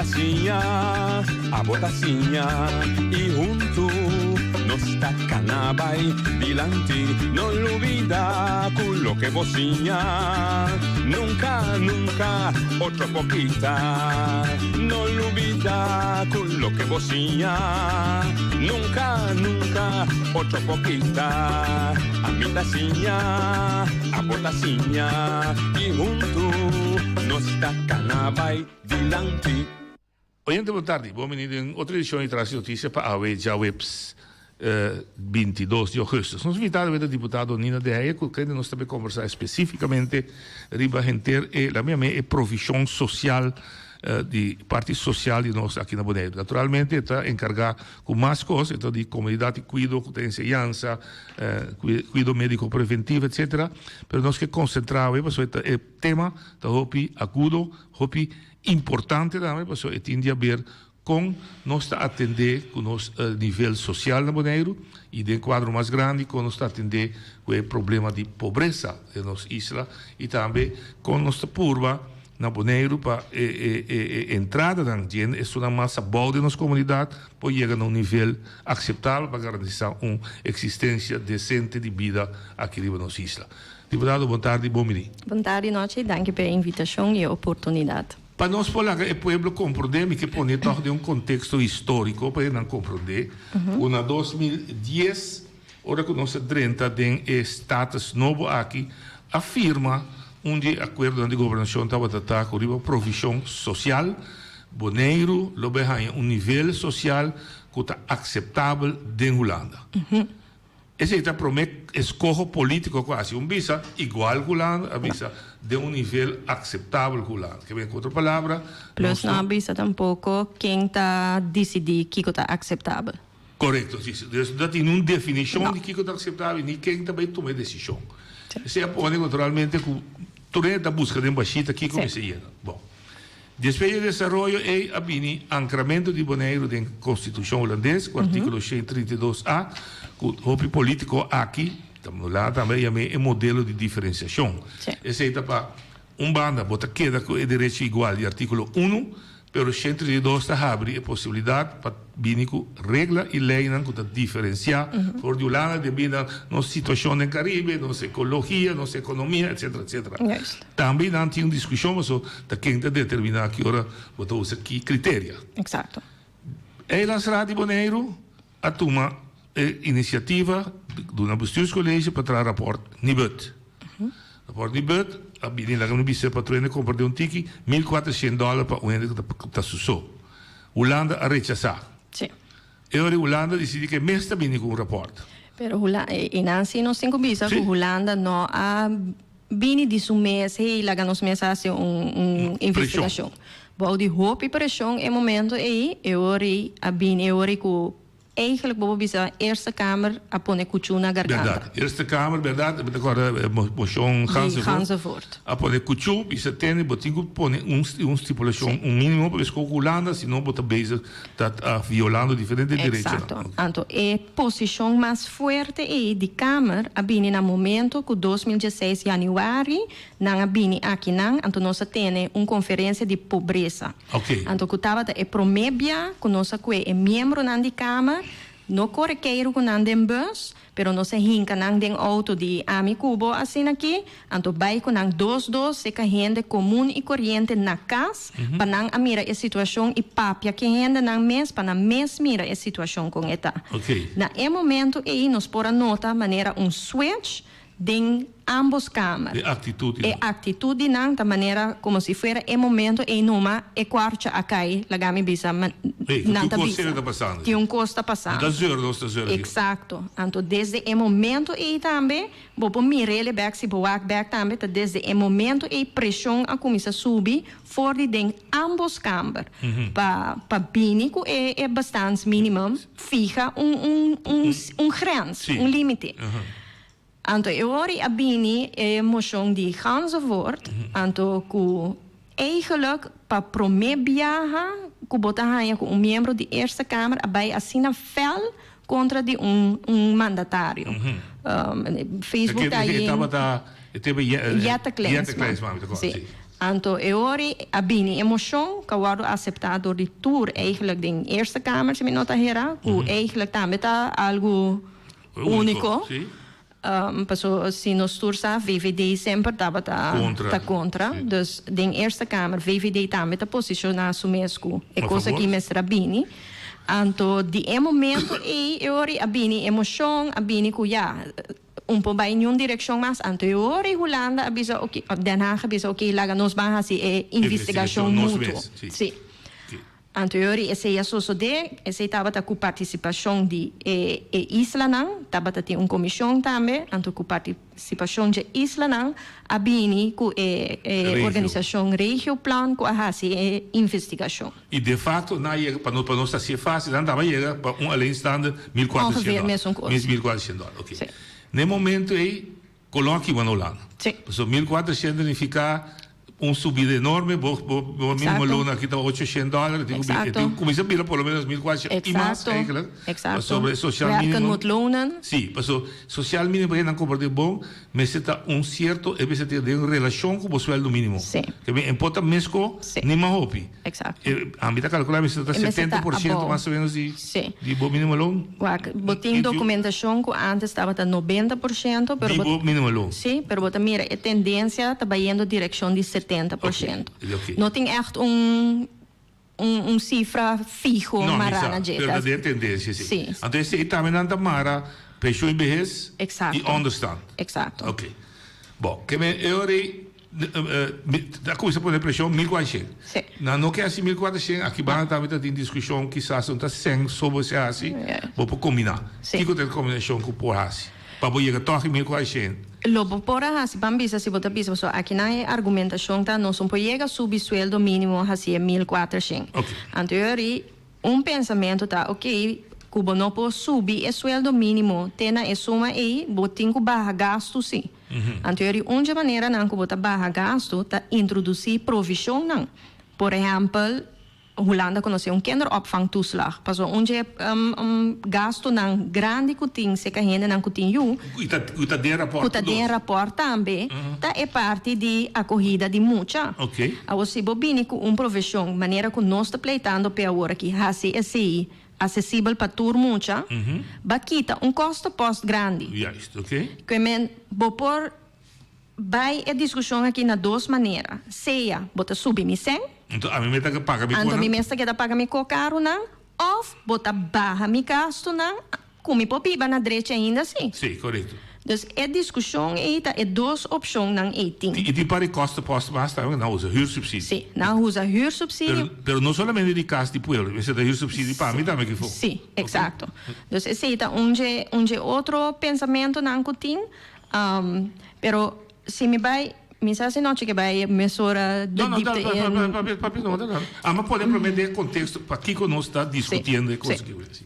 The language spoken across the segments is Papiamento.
ta siña, abo ta siña i huntu nos ta kana bai dilanti. No lubida ku loke bo siña nunka, nunka otro por kita. No lubida ku loke bo siña nunka, nunka otro por kita. Ami ta siña, abo ta siña i huntu nos ta kana bai dilanti. Oyente bon tardi, bon bini den otro edicion di Tras di Noticia pa awe djaweps 22 di augustus. Nos invitado awe ta diputado Nina de Heyer cu kende nos ta bay conversa especificamente riba henter e, laat mi yam'e e provision social di parti social di nos aki na Boneiru. Naturalmente e ta encarga cu mas cos, e ta di comunidad y cuido cu ta enseñansa, cuido medico preventivo etcetera, pero nos ke concentra awe pasobra e tema ta hopi agudo, hopi importante tambe pasobra e tin di haber con nos ta atende cu nos nivel social na Boneiru y den cuadro mas grandi con nos ta atende cu e problema di pobresa den nos isla y tambe con nos ta purba na Boneiru pa e e entradanan di esunnan mas abou den nos comunidad por yega na un nivel aceptabel pa garantisa un existencia decente di bida aki riba nos isla. Diputado, bon tardi, bon bini. Bon tardi nochi, danki pa e invitacion y e oportunidad. Pa nos por laga e pueblo comprende, mi ke pone tog den un contexto historico pa nan comprende cu na 2010, ora cu nos a drenta den e status nobo aki, a firma un di e acuerdonan di gobernacion tabata ta cu riba provision social, Boneiru lo bay haña un nivel social cu ta aceptabel den Hulanda. Esei ta prome escoho politico cu a haci. Un bisa igual cu Hulanda, a bisa den un nivel aceptabel cu Hulanda. Ke men cu otro palabra, Plus no a bisa tampoco ken ta dicidi kico ta aceptabel. Corecto, si. Dus no tin un definicion di kico ta aceptabel ni ken ta bay tuma e decision. Esei a pone naturalmente cu tur hende ta busca den bashita kico mester yena. Bon. Despues di e desaroyo ei a bini ankramento di Boneiru den Konstitushon Hulandes ku artíkulo 132 a ku hopi polítiko aki ta mula tambe a yam'é e modelo di diferensiashon. Esei ta pa un banda bo ta keda ku e derecho igual di artíkulo unu pero 132 ta habri e posibilidat pa bini ku regla i leinan ku ta diferensiá for di Hulanda debí na nos situashon den Karibe, nos ekologia, nos ekonomia, etcetera, etcetera. Tambe nan tin un diskushon paso ta ken ta determiná ki ora bo ta usa ki kriteria. Eksakto. Eilandsraad di Boneiru a tuma e inisiativa duna Bestuurscollege pa traha rapòrt Nibud. Rapòrt Nibud a bini laga mi bisa pa tur hende kompra den un tiki 1400 dòler pa un hende ku ta su so. Hulanda a rechasá. Sí. E ora Hulanda disidí ku e mes ta bini ku un rapòrt. Pero i nan si nos tin ku bisa ku Hulanda no a bini di su mes, hey, laga nos mes hasi un un investigashon. Bou di hopi preshon e momento ei, e ora ei a bini, e ora ei ku eigenlijk bo por bisa Eerste Kamer a pone kuchú na garganta. Bèrdat. Eerste Kamer, bèrdat, mi ta kòrda moshon Di Ganzevoort. A pone kuchú, bisa tene bo tin ku pone un un stipulashon, un mínimo pa bes ku Hulanda, si no bo ta bezig ta violando diferente derechonan. Eksakto. Anto e posishon mas fuerte ei di Kamer a bini na momento ku 2016 yanüari nan a bini akinan, anto nos a tene un konferensia di pobresa. Anto ku tabata e promé bia ku nos a kue e miembronan di Kamer, no kore keiru ku nan den bus, Pero nos a hinka nan den outo di ami ku bo asin'aki, anto bai ku nan dos dos seka hende komun i koriente na kas pa nan a mira e situashon i papia ku e hendenan mes pa nan mes mira e situashon kon e ta. Na e momento ei nos por a nota manera un switch den ambos kamer. E aktitut di nan. E aktitut di nan ta manera komo si fuera e momento ei numa e kwartje a kai, laga mi bisa, ma Hey, ku nan tin ta kos bisa. serio ta pasando. Tin un kos ta pasando. No ta zeur nos ta zeur aki. Eksakto. Anto desde e momento ei tambe, bo por mir'el bèk, si bo wak bèk tambe, ta desde e momento ei preshon a kuminsá subi for di den ambos kamber pa pa bini ku e e bestaansminimum fiha un un un un grens, un límite. Anto e ora a bini e moshon di Ganzevoort, anto ku eigenlijk pa promé biaha ku bo ta haña ku un miembro di Eerste Kamer a bai asina fèl kontra di un un mandatario. Facebook ta yen. Jette Kleinsma. Si. Anto e ora ei a bini e moshon ku a wòrdu aseptá dor di tur eigenlijk den Eerste Kamer si mi no ta hera, ku eigenlijk tambe ta algu úniko. Paso si nos tur sa VVD semper tabata ta kontra. Dus den Eerste Kamer VVD tambe ta posishoná su mes ku e kos aki mester a bini. Anto di e momento ei e ora ei a bini e moshon, a bini ku ya un por bai niun direkshon mas. Anto e ora ei Hulanda a bisa oke, Den Haag a bisa oke laga nos ban hasi e investigashon mutuo. Sí. Anto e ora esei a sosodé, esei tabata ku partisipashon di e e islanan, tabata tin un komishon tambe, anto ku partisipashon dje islanan a bini ku e e organisashon Regioplan ku a hasi e investigashon. I de fakto nan a yega, pa no pa nos ta hasié fásil, nan tabata yega pa un alleenstaande 1400 Ongeveer dòler. mesun kos. Mes 1400 dòler, oké. Sí. Na e momento ei, Colon a kiba na Hulanda. Sí. Pasobra 1400 nifiká Un subida enorme, bo bo bo mínimo Exacto. loon aki ta 800 dòler, tin ku bi- Exacto. tin ku kuminsá bira por lo menos 1400 i mas Exacto. eigenlijk. Exacto. Pasobra e sosial Werken mínimo moet lonen. Sí, paso sosial mínimo pa hende nan kompartí bon mester ta un sierto e mester tin den relashon ku bo sueldo mínimo. Sí. Ke men e por ta mesko Sí. ni mas hopi. Exacto. E ami ta kalkulá mester ta E mester ta 70 por siento abou. mas o menos di Sí. di bo mínimo loon. Wak, bo tin dokumentashon ku antes tabata 90%, pero Di bo bo mínimo loon. Sí, pero bo ta mira e tendensia ta bayendo direkshon di 70%. Oké, oké. No tin ègt un un un sifra fiho No, mi mará sa, na dje. pero ta den tendensia, sí. Sí. Anto esei tambe nan ta mara penshun i behes Eksakto. i onderstand. Eksakto. Oké. Bo, ke men e ora ei A kuminsá pone preshon 1400. Sí. Nan no ke hasi 1400, aki banda tambe ta tin diskushon kisas no ta sèn so bo esei hasi, bo por kombiná. Sí. Kiko ta e kombinashon ku por hasi pa bo yega tòg e 1400? Lo bo por a hasi, ban bisa si bo ta bisa pasobra akinan e argumentashon ta nos no por yega subi sueldo mínimo hasi e 1400. Oké. Anto yori Un pensamentu ta, ok, ku bo no por subi e sueldo mínimo te na e suma ei, bo tin ku baha gastu sí. Anto e un dje maneranan ku bo ta baha gastu ta introdusí provishonnan. Por ehèmpel, Hulanda konosé un kinderopvangtoeslag, pasobra un dje gastunan grandi ku tin serka hendenan ku tin yu, Ku ta den rapòrt ku ta den rapòrt tambe, ta e parti di akohida di mucha. Awor si bo bini ku un provishon manera ku nos ta pleitando p'e awor aki hasi esei asesibel pa tur mucha, ba kita un kostenpost grandi. Ke men bo por bai e diskushon aki na dos manera, sea bo ta subi mi sèn, Anto ami mes ta paga mi anto mi mes ta keda paga mi kokarunan, òf bo ta baha mi gastunan Ku mi por biba na drechi ainda si. Sí, korekto. Dus e diskushon ei ta e dos opshonnan ei tin. I tin par di kostenpost mas tambe ku nan usa huursubsidie. Sí, nan usa huursubsidie. Pero, pero no solamente di kas di pueblo, mester ta huursubsidie pa mi tambe kifo. Sí, eksakto. Dus esei ta un dje, un dje otro pensamentonan ku tin. Pero si mi bai, mi sa si nochi ke bai mesora de No, no, diepte dal, in. papia, papia, no, dal. Amo pone prome den konteksto pakiko nos ta diskutiendo e kos aki. Sí.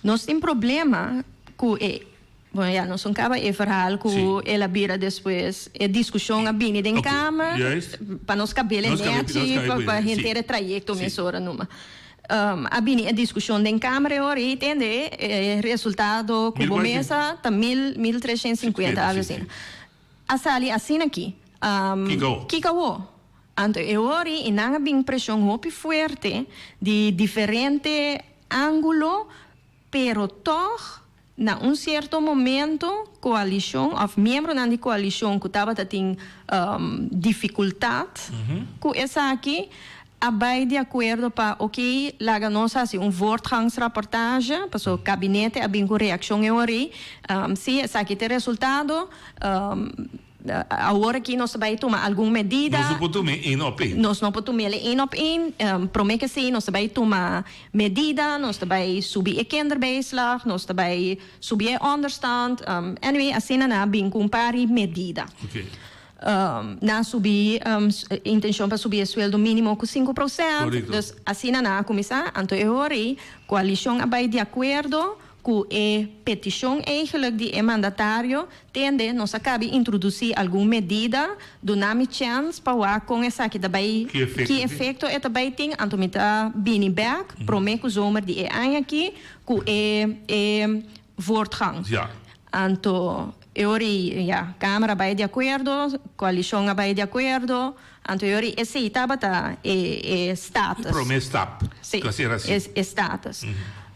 Nos tin problema ku e, bueno ya nos un kaba e verhaal ku Sí. el a bira despues, e diskushon a bini den Ok, kamer juist. pa nos kabel e Nos kabel- nos nechi, kabel pa boei, pa sí. henter e trayekto Sí. mesora numa. A bini e diskushon den kamer e ora ei tende e resultado ku Mil bo kuatrocientos. mesa ta mil 1350 algo Sí, asina. sí. A sali asina aki. Kiko awor? Kiko awor? Anto e ora ei nan a bin preshon hopi fuerte di diferente ángulo, pero tòg na un sierto momento koalishon òf miembronan di koalishon ku tabata tin difikultat ku esaki a bai di akuerdo pa oke laga nos hasi un voortgangsrapportage, pasobra kabinete a bin ku reakshon e ora ei, si esaki ta e resultado. Awor aki nos ta bai tuma algun medida. Nos no por tuma e één op één. Nos no por tuma el één op één. Prome ke si nos ta bai tuma medida, nos ta bai subi e kinderbijslag, nos ta bai subi e onderstand. Anyway, asina nan a bin ku un par di medida. Nan a subi, intencion pa subi e sueldo minimo ku 5%. Dus asina nan a kuminsá. Anto e ora ei koalishon a bai di akuerdo Ku e petishon eigenlijk di e mandatario, tende nos a kabi introdusí algun medida, duna mi chèns pa wak kon esaki ta bai, ki efekto e ta bai tin, anto mi ta bini bèk promé ku zomer di e aña aki ku e e voortgang. Anto. E ora ei, ya, Kamer a bai di akuerdo, koalishon a bai di akuerdo, anto e ora ei esei tabata e e status. E promé stap, Sí, ku a ser así. e e status.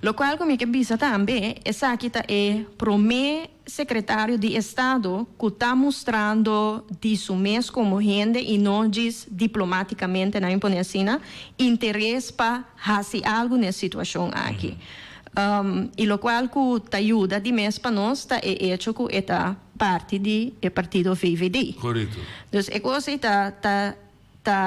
Lokual ku mi ke bisa tambe, esaki ta e promé sekretario di estado ku ta mustrando di su mes komo hende i no djis diplomátikamente, nan mi pone asina, interes pa hasi algu na e situashon aki. I lokual ku ta yuda di mes pa nos ta e echo ku e ta parti di e partido VVD. Korekto. Dus e kos ei ta ta ta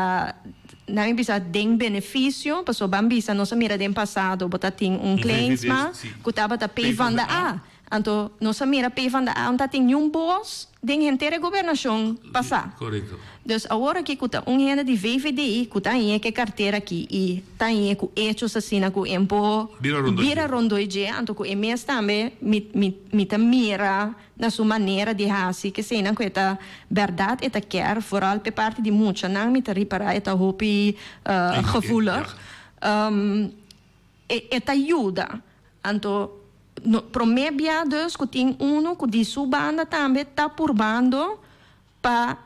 nan mi bisa den benefisio pasobra ban bisa nos a mira den pasado bo ta tin un Kleinsma ku tabata PvdA. Anto nos a mira PvdA no ta tin niun bos den henter e gobernashon pasá. Korekto. Dus awor aki ku ta un hende di VVD ku ta hañ'é ku e kartera aki i ta hañ'é ku echos asina ku e por Bira rondó dje. bira rondó dje, anto ku e mes tambe mi mi mi ta mira na su manera di hasi keseinan ku e ta bèrdat e ta kèr, vooral p'e parti di muchanan mi ta ripará e ta hopi gevoelig. E e ta yuda. Anto no promé bia dus ku tin unu ku di su banda tambe ta purbando pa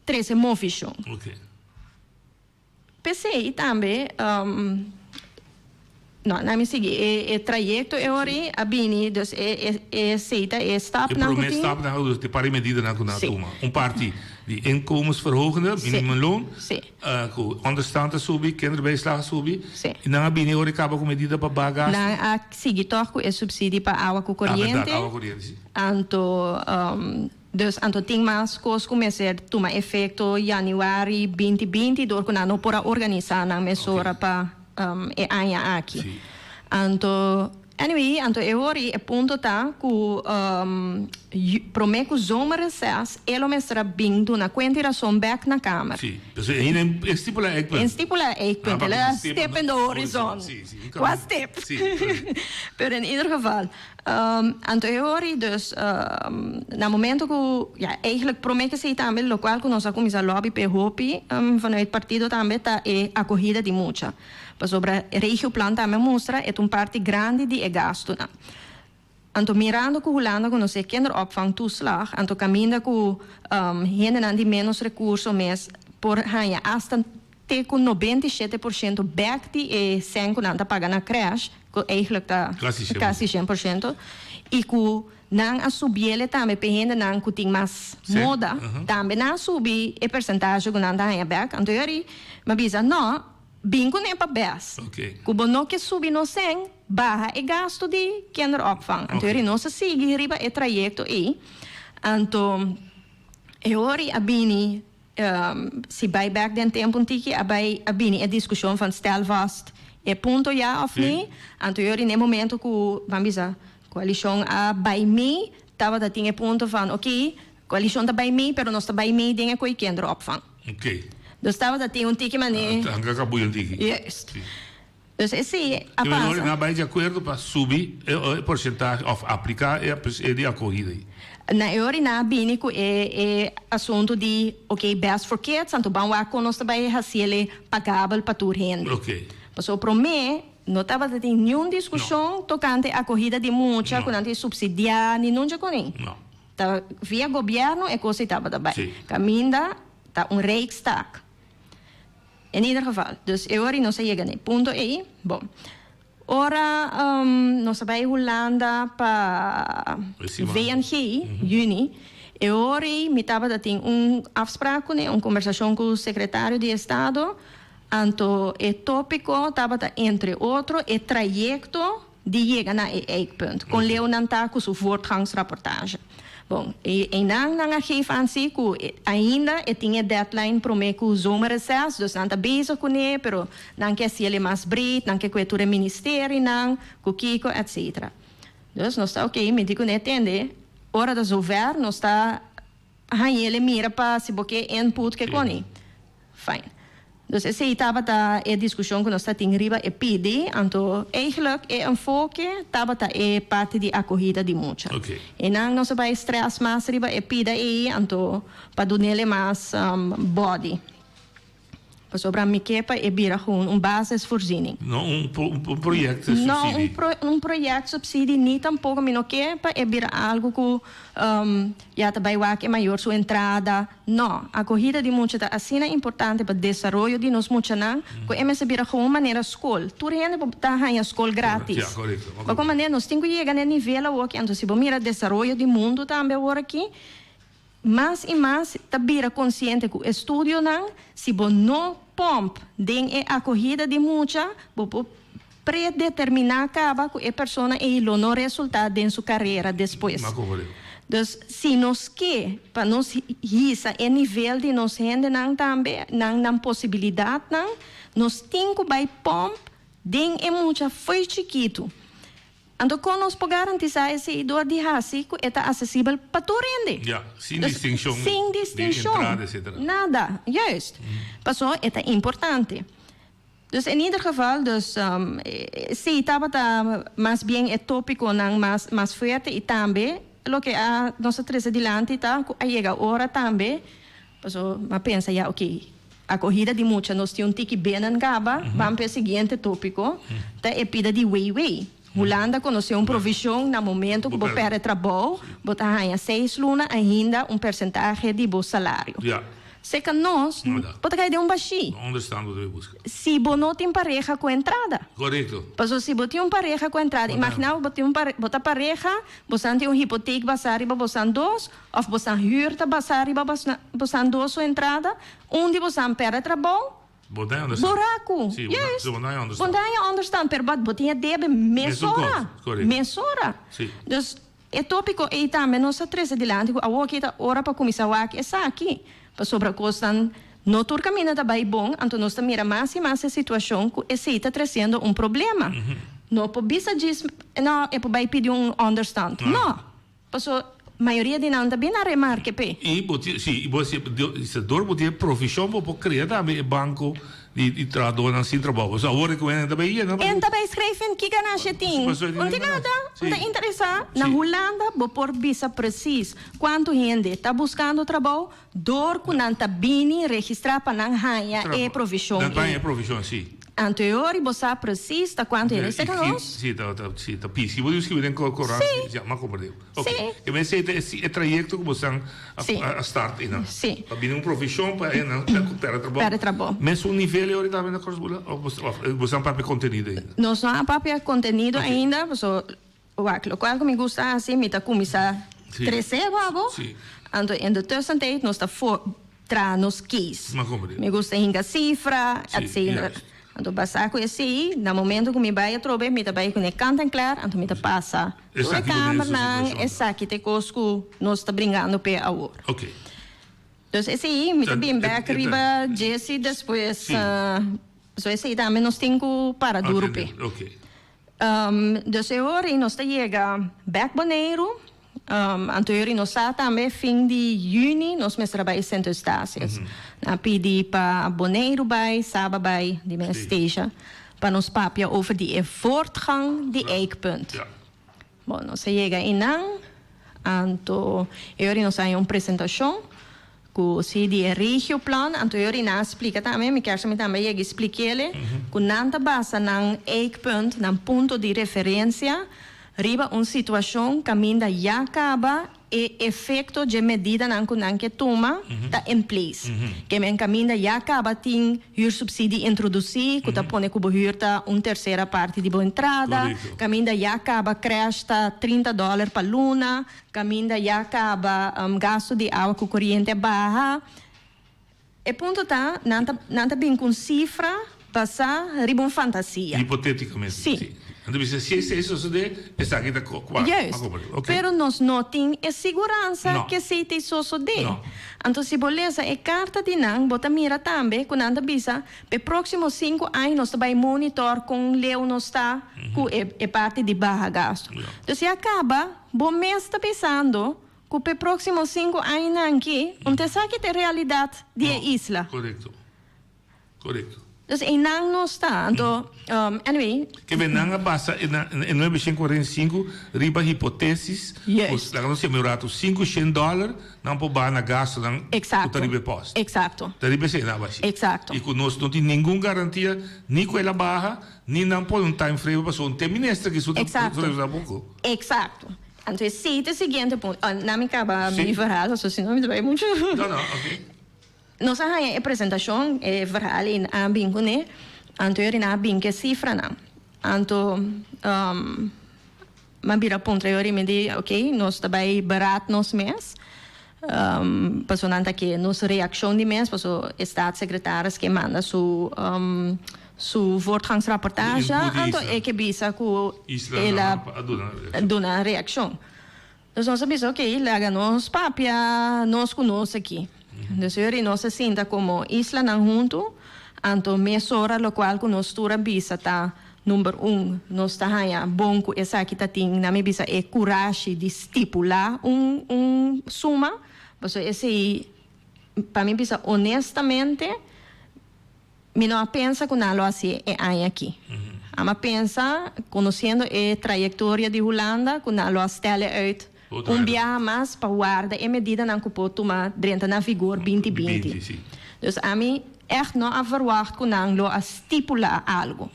trese movishon. Oké. P'esei tambe no na mi sigui e e trayekto e ora ei a bini dus e e esei ta e E stapnan ku promé tin. stapnan dus di par di medidanan ku nan a Sí. tuma. Un parti di inkomensverhogende, Sí. minimumloon. Sí. Ku onderstand a subi, kinderbijslag a subi. Sí. I nan a bini ora e kaba ku medida pa baha gastu. Nan a sigui tòg ku e subsidi pa awa ku Ah, bèrdat, koriente. awa koriente, sí. Anto, dus anto tin mas kos ku mester tuma efekto yanüari 2020 dor ku nan no por a organisá nan mesora pa e aña aki. Sí. Anto, anyway, anto e ora ei e punto ta ku promé ku zomerreces e lo mester a bin duna kuenta i rason bèk na Kamer. Sí, pasobra e hende e stipula e eikpunt. E stipula e eikpunt, el a stip in de horizon. Sí, sí. Kua stip? Sí. Pero in ieder geval, anto e ora ei dus na momento ku, ya, eigenlijk promé ke esei tambe lokual ku nos a kuminsá lobby p'e hopi vanuit partido tambe ta e akohida di mucha. Pasobra e regioplan tambe a mustra e ta un parti grandi di e gastunan. Anto mirando ku Hulanda konosé kinderopvangtoeslag, anto kaminda ku hendenan di ménos rekurso mes por haña asta te ku 97% bèk di e sèn ku nan ta paga na krèsh, ku eigentlik ta kasi 100%, i ku nan a subiele tambe p'e hendenan ku tin mas moda, tambe nan a subi e persentahe ku nan ta haña bèk. Anto yori mi a bisa, nò, Bin kuné pa bes. Ku bo no ke subi nos sèn, baha e gastu di kinderopvang. Anto yori nos a sigui riba e trayekto ei. Anto e ora ei a bini, si bai bèk den tempu un tiki, a bai a bini e diskushon van stel vast e punto ya òf ni. Anto yori na e momento ku, ban bisa, koalishon a bai mee, tabata tin e punto van oké, koalishon ta bai mee, pero nos ta bai mee den e koe kinderopvang. Oké. Dus tabata tin un tiki mané. Ah, ta kabuya un tiki. Juist. Si. Dus esei a Te men pasa. nan bai di akuerdo pa subi e e porsentahe òf apliká e e di akohida ei. Na e ora nan a bini ku e e asuntu di oké best for kids anto ban wak kon nos ta bai hasiel pagabel pa tur hende. Oké. Pasobra promé no tabata tin niun diskushon tokante akohida di mucha No. ku nan tin supsidiá ni nunca kuné. No. Ta via gobierno e cos ei tabata bai. Sí. Caminda ta un rijkstaak. In ieder geval, dus e ora nos a yega na e punto ei. Bon, ora nos a bai Hulanda pa VNG, juni, e ora ei mi tabata tin un afspraak cune, un conversacion cu secretario di estado, anto e topico tabata entre otro e trayecto di yega na e eikpunt. Kon leu nan ta ku su voortgangsrapportage. Bon, e einan nan a geef aan si ku ainda e tin e deadline promé ku zomerreces, dus nan ta bezig kuné, pero nan ke hasiel e mas breed, nan ke kue tur e ministerinan, ku kiko, etcetera. Dus nos ta oké, mi di kuné, tende, ora ta zover nos ta hañ'el e mira pa si bo ke input ke koni. Fijn. Dus esei tabata e diskushon ku nos ta tin riba e pidi, anto eigenlijk e enfoke tabata e parti di akohida di mucha. Einan nos a bai stress mas riba e pida ei, anto pa dunele mas body. Pasobra mi ke pa e bira gewoon un basisvoorziening. No un un project subsidie. No un pro un project subsidie ni tampoco mi no ke pa e bira algo cu ya ta bay wak e mayor su entrada. No, acogida di mucha ta asina importante pa desaroyo di nos muchanan cu e mester bira gewoon manera scol. Tur hende por ta haya scol gratis. Ja, correcto. Pa con manera nos tin cu yega na e nivel awoki anto si bo mira desaroyo di mundo tambe aworaki, Mas i mas ta bira konsiente ku estudionan, si bo no pòmp den e akohida di mucha, bo por predeterminá kaba ku e persona ei lo no resultá den su karera despues. Dus, si nos ke pa nos hisa e nivel di nos hendenan tambe, nan nan posibilidatnan, nos tin ku bai pòmp den e mucha fo'i chikitu. Anto kon nos por garantisá esei dor di hasi ku e ta asesibel pa tur hende? Ja, sin distinshon Sin di distinshon, entrada etcetera. nada, juist. Paso e ta importante. Dus in ieder geval, dus esei tabata mas bien e tópikonan mas mas fuerte i tambe loke a nos a trese dilanti ta ku a yega ora tambe Paso m'a pensa ya ok, akohida di mucha nos tin un tiki benen kaba, ban p'e siguiente topiko, ta e pida di WW. Hulanda konosé un provishon na momento ku bo pèrdè trabou, bo ta haña seis luna ainda un persentahe di bo salario. Seka nos, bo ta kai den un bashí. Si bo no tin pareha ku entrada. Paso si bo tin un pareha ku entrada, imaginá bo bo tin un bo ta pareha, bosan tin un hipotek basá riba bosan dos, Of bosan huur ta basá riba bosan dos su entrada, un di bosan pèrdè trabou, Bo ta understand. bo raku. Sí, bo Juist. bo ta understand. Bo ta understand, pero bo bo tin e debe mesora. Correcto. Mesora. Sí. Dus e tópiko ei tambe nos a trese dilanti ku awor ki ta ora pa kuminsá wak esaki, pasobra kosnan no tur kaminda ta bai bon, anto nos ta mira mas i mas e situashon ku esei ta tresiendo un problema. No por bisa djis, no, e por bai pidi un onderstand. No. Paso mayoria di nan ta bin na remarke p'e. I bo tin, si, i bo si, si dor bo tin e provishon bo por krea tambe e banko di di trahadornan sin trabou. Paso awor ku hende ta bai yena. En ta bai schrijven ki ganashi tin. Un tin nada, un ta interesa. Na Hulanda bo por bisa precies kuantu hende ta buskando trabou dor ku nan ta bini registra pa nan haña e provishon Nan ta haña e provishon, si. Anto e ora bo sa precies ta cuanto hende ta nos. Si, ta, ta, si, ta pisi. Bo dibi skibi den corant. Si. Ya, m'a comprende. Ok. Si. Ke men esei ta e trayecto ku bosan a, Si. a start einan. Si. Pa bini un provishon pa einan perde trabou. Perde trabou. Mesun nivel e ora tambe na Korsbula? Of bos, of bosan papia contenido ainda? Nos no a papia contenido Ok. ainda, paso wak, locual ku mi gusta hasi, mi ta cuminsa Si. trece pa bo. Si. Anto in de tussentijd nos ta for. Traha nos case. Ma como di? Mi gusta hinka cifra, Sí, etcetera. juist. Anto basá ku esei, na momento ku mi bai atrobe, mi ta bai kuné kant en klar, anto mi ta pasa tur e Esaki bo den su kamernan, situashon. esaki ta e kos ku nos ta bringando p'e awor. Ok. Dus esei, mi ta Ta- bin e- bèk e- riba Jessy despues. Sí. So esei tambe nos tin ku para duru p'e. Ok. Dus e ora ei nos ta yega bèk Boneiru, anto e ora ei nos sa tambe fin di yüni nos mester a bai Sint Eustatius. Nan a pidi pa Boneiru bai, Saba bai, di mes Statia, pa nos papia over di e voortgang di Eikpunt. Bon, nos a yega einan, anto e ora ei nos a haña un presentashon Ku si di e regioplan, anto e ora nan a splika tambe, mi kier sa mi tambe a yega i splik'ele, ku nan ta basa nan eikpunt, nan punto di referensia, riba un situashon kaminda ya kaba e efekto dje medidanan ku nan ke tuma ta in place. Ke men kaminda ya kaba tin huursubsidie introdusí ku ta pone ku bo huur ta un tersera parti di bo entrada, kaminda ya kaba krèsh ta 30 dòler pa luna, Caminda ya caba, gasto di awa cu coriente a baha. E punto ta, nan ta, nan ta bin cu un cifra basa riba un fantasia. Hipoteticamente, Si. si. Nan ta bisa, si esey sosode, esaki ta cua. Juist. Ok. Pero nos no tin e siguransa No. cu esey ta sosode. No. Anto si bo lesa e carta di nan, bo ta mira tambe cu nan ta bisa, p'e proximo cinco aña nos ta bay monitor con leu nos ta cu e, e parti di baha gasto. Ja. Dus ya caba. Bo mes ta bisando ku p'e próksimo sinku añanan ki un ta esaki ta e realidat di e isla. Korekto. Korekto. Dus einan nos ta. Anto, anyway. Ke men nan a basa e na e nuebe shen kuarenta i sinku riba hipotesis ku Juist. laga nos yama un ratu sinku shen dòler nan por baha na gastunan ku ta riba e pòst. Exacto. Ta riba esei nan a basi. Exacto. I ku nos no tin ningun garantia ni ku el a baha ni nan pone un time frame pasobra un te minister ki su ta Exacto. revisá poko. Exacto. Anto esei ta e siguiente punto. Na mi kaba Si. mi verhaal pasobra si no mi ta bai muchu. No no oké. Nos a haña e presentashon, e verhaal ei a bin kuné, anto yori nan a bin ku e sifranan. Anto mi a bira puntra yori, mi di, ok, nos ta bai beraad nos mes, pasobra nan ta ke nos reakshon di mes, pasobra e staatssecretaris ke manda su su voortgangsrapportage, anto e ke bisa ku el a duna reakshon. Dus nos a bisa, ok, laga nos papia nos ku nos aki. Dus yori nos a sinta komo islanan huntu, anto mesora lokual ku nos tur a bisa ta number un, nos ta haña bon ku esaki ta tin, nan mi bisa e kurashi di stipulá un un suma, pasobra esei pa mi bisa honestamente, Mi no a pensa cu nan lo hacié e aña aki. Am a pensa, conociendo e trayectoria di Hulanda, cu nan lo a stelle uit un biaha mas pa warda e medidanan cu por tuma drenta na vigor 2020. Dus ami echt no a verwacht cu nan lo a stipula algo.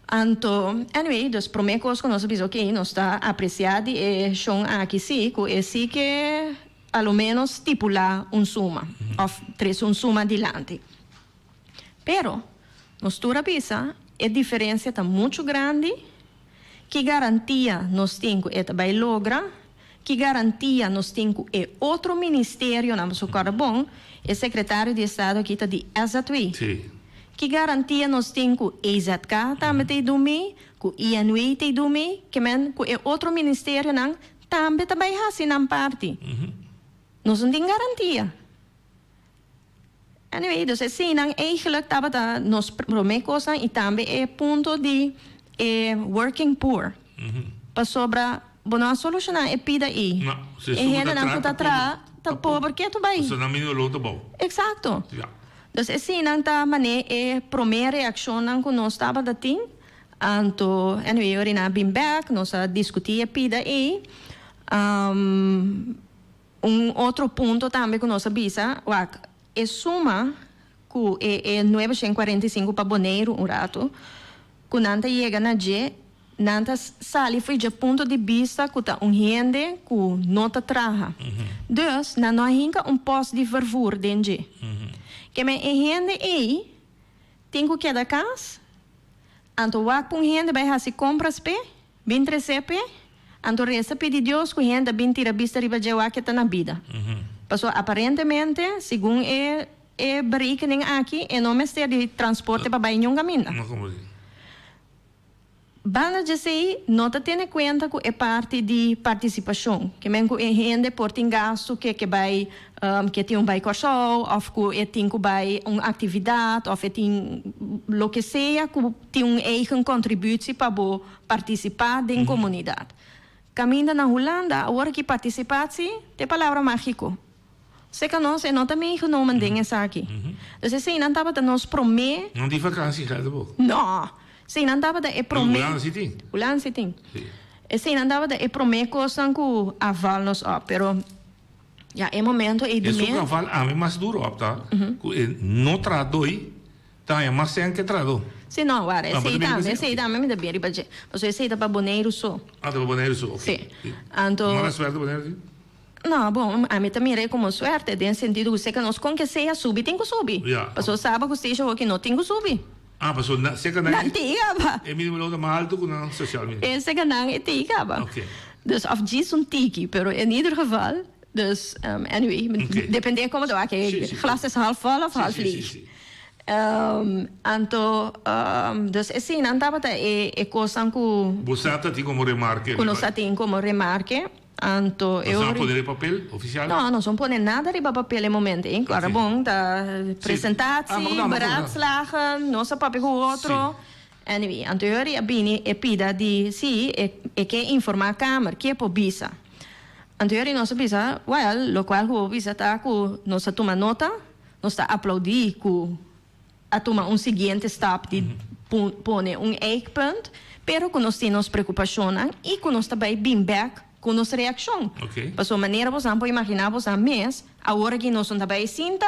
Anto, anyway, dus prome cos cu nos a bisa, ok, nos ta aprecia di e shon aki si, cu e si ke a lo menos stipula un suma, of trece un suma dilanti. Pero, nos tur a bisa, e diferencia ta mucho grandi, ki garantia nos tin cu e ta bay logra? Ki garantia nos tin cu e otro ministerionan, pasobra corda bon, e secretario di estado aki ta di SZW. Ki garantia nos tin cu EZK tambe ta e dun mee, cu INW ta e dun mee, ke men cu e otro ministerionan tambe ta bay haci nan parti? Nos no tin garantia. Anyway, dus eseinan eigenlijk tabata nos prome cosnan y tambe e punto di e working poor. Pasobra bo no a soluciona e pida ey. No, si E esun ku ta hendenan traha ku ta ta traha pober. ta pober ketu bai. Pasobra nan mini doló ta bou. Exacto. Ya. Dus eseinan ta mane e prome reaccionnan ku nos tabata tin. Anto, anyway, ora nan a bin bek, nos a discuti e pida ey. Un otro punto tambe ku nos a bisa, wak, e suma ku e e nuebe shen kuarenta i sinku pa Boneiru un ratu, ku nan ta yega na dje, nan ta sali fo'i dje punto di bista ku ta un hende ku no ta traha. Dus, nan no a hinka un pòst di vervoer den dje. Keme e hende ei tin ku keda kas, anto wak ku un hende bai hasi kompras p'e, Bin tresé p'e, anto resa pidi Dios ku hende a bin tira bista riba dje wak e ta na bida. Pasobra aparentemente, segun e e berekening aki, e no mester di transporte pa bai niun kaminda. Banda djesei, no ta tene kuenta ku e parti di partisipashon, ke men ku e hende por tin gastu ke ke bai ke tin un bai Kòrsou òf ku e tin ku bai un aktividat òf e tin loke sea ku tin un eigen kontributie pa bo partisipá den komunidat. Kaminda na Hulanda awor aki partisipatie ta e palabra mágiko. Seka nos e no ta meegenomen den esaki. Dus eseinan tabata nos promé. No tin vakantie geld tampoco. No. Eseinan tabata e promé. Hulanda si tin. Hulanda si tin. Eseinan tabata e promé kosnan ku a val nos op. Pero ya e momento ei di Esun mes. ku a val ami mas duro op ta ku e no traha doi. Ta haña mas sèn ke trahadó. Sí, no, wara, Ah, bo esei ta bini tambe, ku esei esei? tambe mi ta bin riba dje. Pasobra esei ta pa Boneiru so. Ah, ta pa Boneiru so, ok. Sí. Anto. Mala suerte Boneiru tin? No, bon, ami ta mira e komo suerte, den sentido ku seka nos kon ke sea subi tin ku subi. Ya. Pasobra saba ku station hoki no tin ku subi. Ah, pasobra na, seka nan. Nan tin kaba. E minimo loon ta mas alto ku nan sosial minimo. E seka nan e tin kaba. Ok. Dus, of djis un tiki, pero in ieder geval, dus, anyway, Ok. depende komo ta wak, e Sí, sí. glas is half vol of Sí, half sí, leeg. sí, sí. Anto, dus eseinan tabata e e kosnan ku. Bo sa ta tin komo remarke. Ku nos ta tin komo remarke. Anto e Nos a ora. pone riba papel ofisial? No, nos no pone nada riba papel e momento ei. Ora bon ta presentatie, beraadslagen, nos a papia ku otro. Anyway, anto e ora ei a bini e pida di si e e ke informá kamer, ke por bisa. Anto e ora ei nos a bisa, well, lokual ku bo bisa ta ku nos a tuma nota. Nos ta aplaudí ku a tuma un siguiente stap di pone un ijkpunt, pero ku nos tin nos preokupashonnan i ku nos ta bai bin bèk ku nos reakshon. Pasobra manera bosan por imaginá bosan mes, awor aki nos no ta bai sinta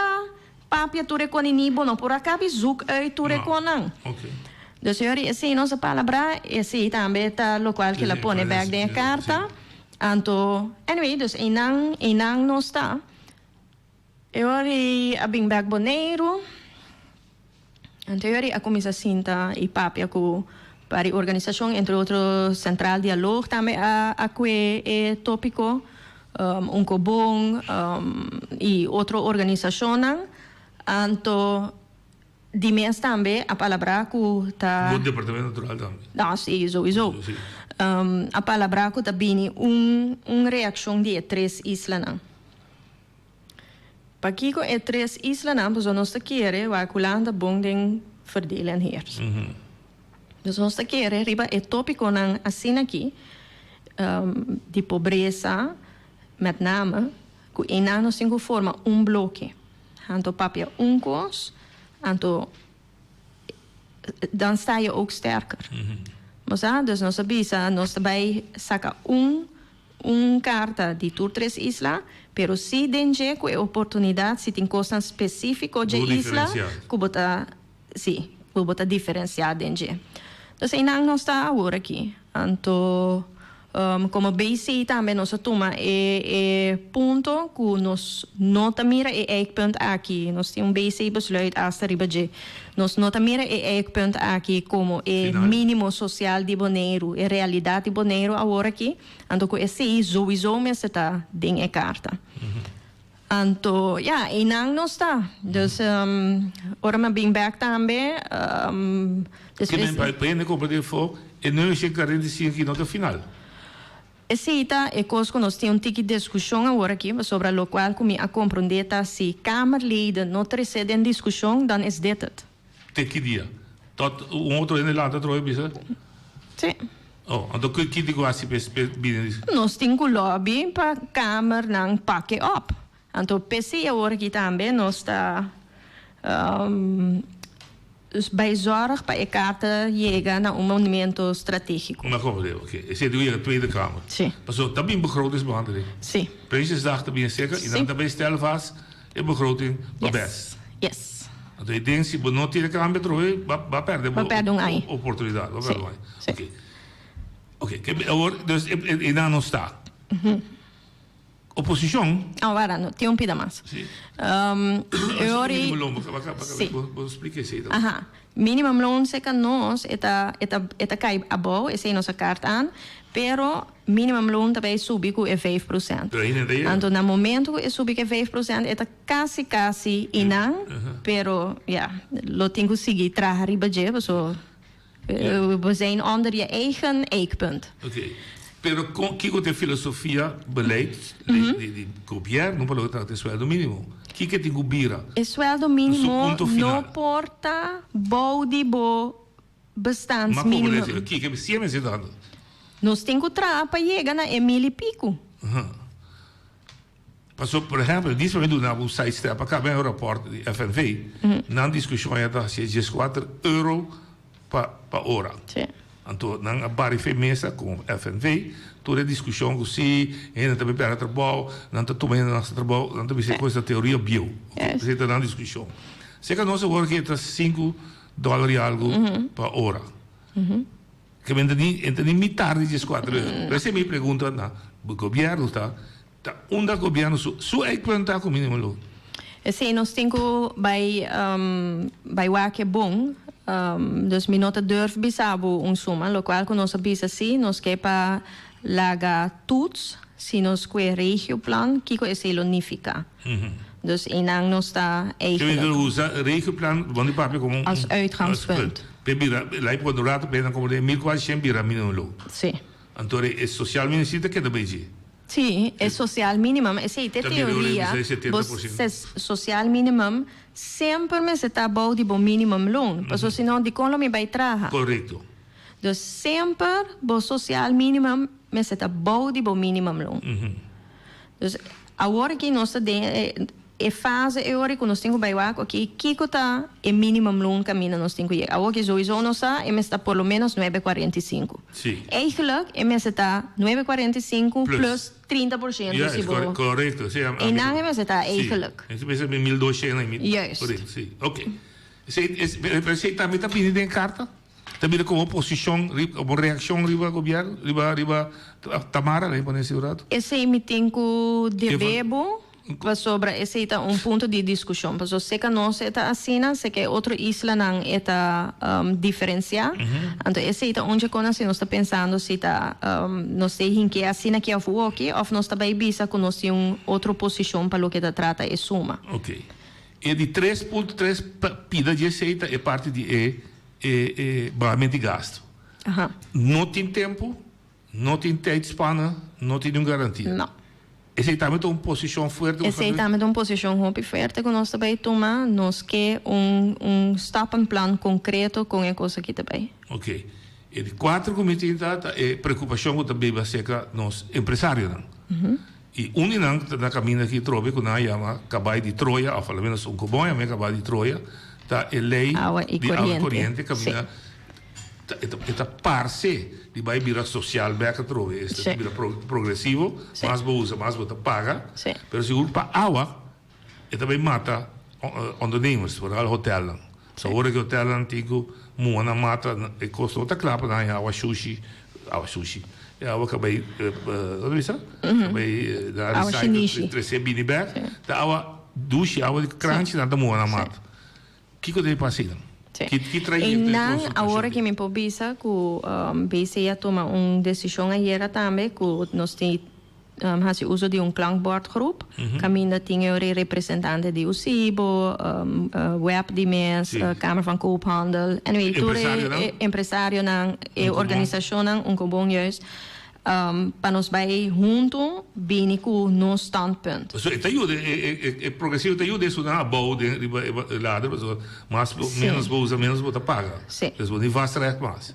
papia tur e konini, bo no por a kabi zoek uit tur e konan. Dus yori esei nos a palabrá, esei tambe ta lokual ke el a pone bèk den e karta. Anto, anyway, dus einan, einan nos ta. E ora ei a bin bek Boneiru. Anto e ora ei a kuminsá sinta i papia ku par di organisashon, entre otro Centraal Dialoog tambe a a kue e tópiko, Unkobon i otro organisashonnan. Anto di mes tambe a palabrá ku ta. Bo departamento natural tambe. No, si, souiso. A palabrá ku ta bini un un reakshon di e tres islanan. Pakiko e tres islanan? Pasobra nos ta kere wak Hulanda bon den verdeel en heers. Dus nos ta kere riba e topikonan asina aki di pobresa met name ku einan nos tin ku forma un bloke. Anto papia un kos, anto dan sta je ook sterker. Bo sa? Dus nos a bisa nos ta bai saka un un karta di tur tres isla, pero si den dje ku e oportunidat si tin kosnan spesífiko dje isla ku bo ta si, ku bo ta diferensiá den dje. Dus einan nos ta awor aki. Anto komo BC tambe nos a tuma e e punto ku nos no ta mira e eikpunt aki, nos tin un BC besluit asta riba dje, nos no ta mira e eikpunt aki komo e mínimo sosial di Boneiru, e realidat di Boneiru awor aki, anto ku esei souiso mester ta den e karta. Anto ya, einan nos ta. Dus ora mi a bin bek tambe, despues. Kimen pa hende compra den fo e nueve shen cuarenta y cinco aki no ta final. Esei ta e cos cu nos tin un tiki discusion awor aki, pasobra locual cu mi a comprende ta si Kamerleden no trece den discusion, dan is dit het. Te ki dia? Tot un otro hende lanta atrobe bisa? Sí. Oh, anto ki ki tin ku hasi p'e p'e bini di. Nos tin ku lobby pa kamernan pak e op. Anto p'esei awor aki tambe nos ta bai zorg pa e karta yega na un momento strategiko. Na komprende, oke. Esei tin ku yega Tweede Kamer. Sí. Pasobra ta bin begrotingsbehandeling. Sí. Prinsjesdag ta bin serka i nan ta bai stel vast e begroting pa bes. Yes. Anto e den si bo no tira cambio atrobe ba ba perde bo Ba perde un aña. oportunidad ba perde Sí, un aña. sí. Oké. Oké, ke awor dus e e nan no sta. Oposicion. Oh, wara, no, tin un pida mas. Sí. Um, e ora Minimum loon, bo bo Sí. bo bo splika esei tambe. Aha. Minimum loon seca nos e ta e ta e ta cai abou, esei nos a kaart aan, pero minimum loon ta bay subi cu e 5%. Pero ainda ta yega. Anto na momento cu e subi cu e 5% e ta Casi casi y nan, pero ya, lo tin cu sigui traha riba dje, paso we zijn onder je eigen eikpunt. Ok, pero con kico ta e filosofia, beleid di di gobierno pa loke ta trata e sueldo minimo? Kico e tin cu bira? E sueldo minimo no por ta bou di bo bestaansminimum. Ma como kico si e mester dando? Nos tin cu traha pa yega na e mil y pico. Paso, por ehempel, dis mi duna bo un side step a caba e rapport di FNV, nan discusion ya ta haci dieskuater euro pa pa ora. Sí. Anto nan a bari fe mesa cu FNV, tur e discusion cu si hende ta bay perde trabao, nan ta tuma hende nan sa trabao, nan ta bisa cu esta teoria bieu. Yes. Esey ta nan discusion. Seca nos awor ke ta sinku dollar y algo pa ora. Ke men ta ni, e ta ni mitar di dieskuater euro. Esey mi pregunta na gobierno ta. Ta unda gobierno su su eikpunt ta ku minimo loon? Esei nos tin ku bai bai wak e bon. Dus mi no ta durf bisa bo un suma. Lokual ku nos a bisa si nos ke pa laga toets si nos kue regioplan kiko esei lo nifiká. Dus einan nos ta Ke eigenlijk. usa regioplan bon di papia komo un Als uitgangspunt. P'e bira lai por un rato p'e nan komo den 1400 bira minimo loon. Si. Anto e sosial minister ta keda bai dje. Sí, e social minimum, esei ta e teoria, bo social minimum semper mester ta abou di bo minimum loon, pasobra si no dikon lo mi bai traha? Korekto. Dus semper bo social minimum mester ta abou di bo minimum loon. Dus awor aki nos ta den e. e fase e ora ku nos tin ku bai wak, oké, kiko ta e minimumloon kaminda nos tin ku yega. Awor ke souiso nos sa e mester ta por lo menos 9,45. Eigenlijk e mester ta 9,45 plus 30% si bo. Korekto, si. Einan e mester ta eigenlijk. Si, e mester 1200 i Juist. Korekto, si. Oké. Esei tambe ta bini den e karta? Ta bira como oposicion, como reaccion riba gobierno, riba riba Tamara, laga mi pone así un rato. Esey mi tin cu debe bo, pasobra esey ta un punto di discusion. Pasobra seca nos e ta asina, seca e otro islanan e ta diferencia. Anto esey ta un dje cona si nos ta pensando si ta nos ta hinke asina aki of woki, of nos ta bay bisa cu nos tin un otro posicion pa loke ta trata e suma. Ok. E di 3.3 pida dje esey ta e parti di e E e bahament di gastu. Aha. No tin tempu, no tin tijdspanne, no tin niun garantia. No. Esei tambe ta un posishon fuerte ku Esei tambe ta un posishon hopi fuerte ku nos ta bai tuma. Nos ke un un stappenplan konkreto kon e kos aki ta bai. Oké. E di kuater ku mi tin ta ta e preokupashon ku ta biba aserka nos empresarionan. I un di nan ta na kaminda aki trobe ku nan a yama kabai di Troya, òf alomenos un kobon yama e kabai di Troya, ta e lei di awa i koriente kaminda ta e ta parse di bai bira sosial bèk atrobe, esta di bira progresivo, mas bo usa mas bo ta paga, pero sigur pa awa E ta bay mata ondernemers, vooral hotelnan. So ora cu hotelnan tin cu muha nan mata, e cos no ta cla pa nan haña awa shushi, awa shushi, e awa cu a bay, con ta bisa? A bay na recycle, trece bini bek, ta awa dushi, awa di kranchi nan ta muha nan mata. Kico ta bay pasa eynan? Ki trayecto e Eynan construccion awor tin? aki mi por bisa cu BC a tuma un decision ayera tambe cu nos tin hasi uso di un klankbordgroep kaminda tin e ora e representante di USIBO, web di mes, Kamer van Koophandel, anyway tur e empresarionan, e organisashonnan, Unkobon juist, pa nos bai huntu bini ku nos standpunt. Pasobra e ta yuda, e progresivo ta yuda esunnan abou den riba e lader pasobra mas bo menos bo usa menos bo ta paga. Dus bo ni vastrecht mas.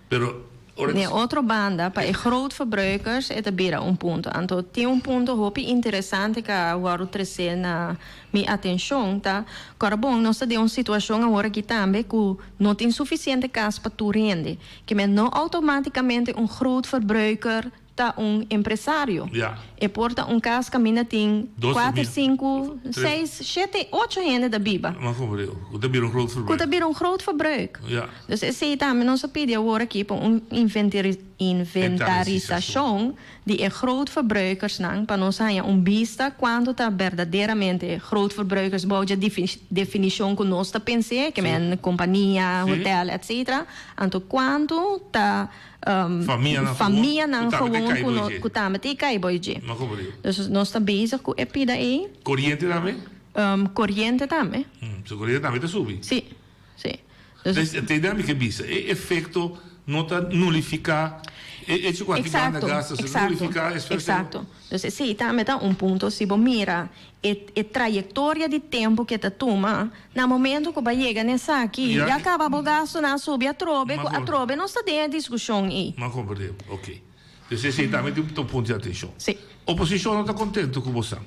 Pero ora N'e otro banda, pa e grootverbruikers e ta bira un punto. Anto tin un punto hopi interesante ku a wòrdu tresé na mi atenshon ta, kòrda bon, nos ta den un situashon awor aki tambe ku no tin sufisiente kas pa tur hende. Ke men no outomátikamente un grootverbruiker ta un empresario. E por ta un kas kaminda tin kuater, sinku, seis, shete, ocho hende ta biba. Ku ta bira un groot verbruik. Ku ta bira un groot verbruik. Dus esei tambe nos a pidi awor aki pa un inventarisashon di e grootverbruikersnan pa nos haña un bista kuantu ta berdaderamente grootverbruikers bou dje definishon ku nos ta pens'é, ke men kompania, hotel, etcetera, anto kuantu ta Famianan gewoon ku tambe ta e kai boi dje. Dus nos ta bezig ku e pida ei. Koriente tambe? Koriente tambe. So koriente tambe ta subi? Si, si. Dus te idea mi ke bisa, e efekto no ta nulifiká e echo ku a tin banda gasto, si ta nulifiká e esfuerso. Eksakto. Dus esei tambe ta un punto si bo mira e e trayektoria di tempu ke ta tuma na momento ku bo a yega na esaki ya kaba bo gastunan a subi atrobe ku atrobe nos ta den e diskushon ei. M'a komprende, ok. Dus esei tambe tin un punto di atenshon. Si. Oposishon no ta kontentu ku bosan.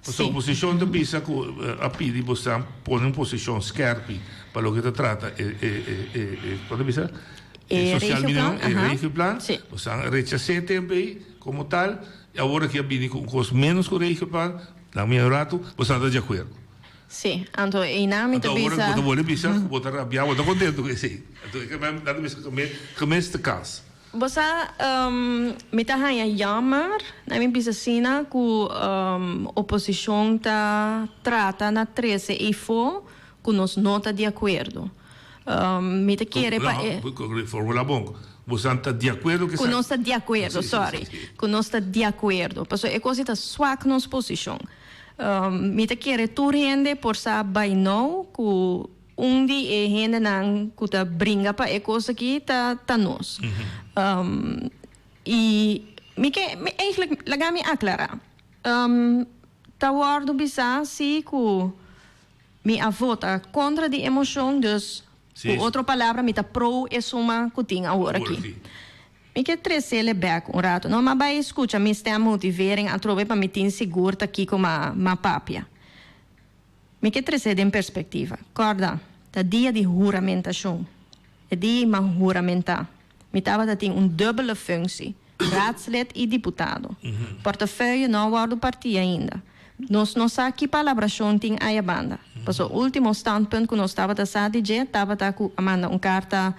Pasobra oposishon ta bisa ku a pidi bosan pone un posishon skèrpi pa loke ta trata e e e e kon ta bisa? E social minimum, regioplan, e aha. regioplan. Si. Bosan a rechas'é tempu ei komo tal i awor aki a bini ku un kos ménos ku regioplan, na mi ratu bosan ta di akuerdo. Si, anto einan mi ta Anto awor bisa. bo ta wòrdu bisa ku bo ta rabiá, bo ta kontentu ku esei. Anto e nan ta bisa gemiste kans. Bo sa, mi ta haña jammer, na mi bisa asina, ku oposishon ta trata na trese eifó ku nos no ta di akuerdo. Mi ta kere pa e. Formula bon. Bosan ta di akuerdo ku Ku nos ta di akuerdo, sorry. Ku nos ta di akuerdo. Pasobra e kos ei ta swak nos posishon. Mi ta kere tur hende por sa by now ku Un di e hendenan ku ta bringa pa e kos aki ta ta nos. I mi ke, mi eigentlik laga mi aklará. Ta wòrdu bisá si ku mi a vota kontra di e moshon, dus ku otro palabra mi ta pro e suma ku tin awor aki. Mi ke tresele bèk un ratu. No, m'a bai skucha mi stem motivering atrobe pa mi tin sigur ta kiko m'a papia. Mi ke trese den perspektiva. Kòrda, ta dia di huramentashon. E dia m'a huramentá. Mi tabata tin un dubbele functie, raadslid i diputado. Portefeuille no a wòrdu partí ainda. Nos no sa ki palabrashon tin aya banda. Pasobra último standpunt ku nos tabata sa di dje tabata ku a manda un karta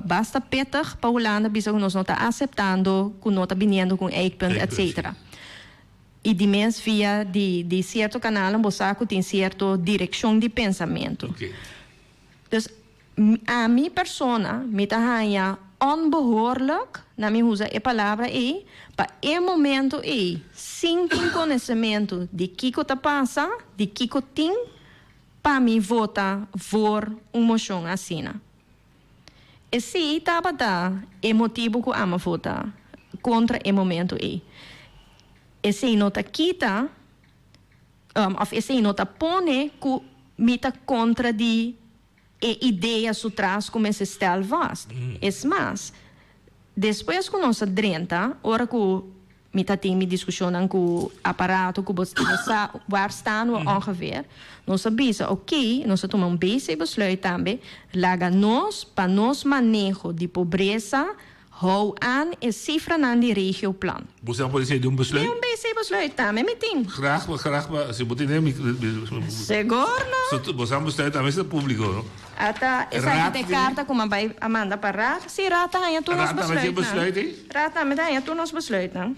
basta pittig pa Hulanda bisa ku nos no ta aseptando ku no ta biniendo ku un eikpunt etc. I di mes via di di sierto kanalnan bo sa ku tin sierto direkshon di pensamentu. Dus ami persona mi ta haña onbehoorlijk, na mi usa e palabra ei, pa e momento ei sin tin konosementu di kiko ta pasa, di kiko tin, pa mi vota voor un moshon asina. Esei tabata e motibu ku ami a vota kontra e momento ei. Esei no ta kita òf esei no ta pone ku mi ta kontra di e idea su tras ku mester stel vast. Es mas, despues ku nos a drenta, ora ku mi ta tin mi diskushonnan ku aparato ku bo sa waar staan we ongeveer, nos a bisa oké, nos a tuma un BC besluit tambe, laga nos pa nos maneho di pobresa Hou aan e sifranan di regioplan. Bo sa por esei di un besluit? Di un BC besluit tambe mi tin. Graag, graag, pa si bo tene mi. Sigur no. Bo sa un besluit tambe ta publico no? Ata esaki ta e karta ku mi a bai a manda pa Raad. Si, Raad ta haña tur nos besluitnan. Raad tambe tin besluit ei? Raad tambe ta haña tur nos besluitnan.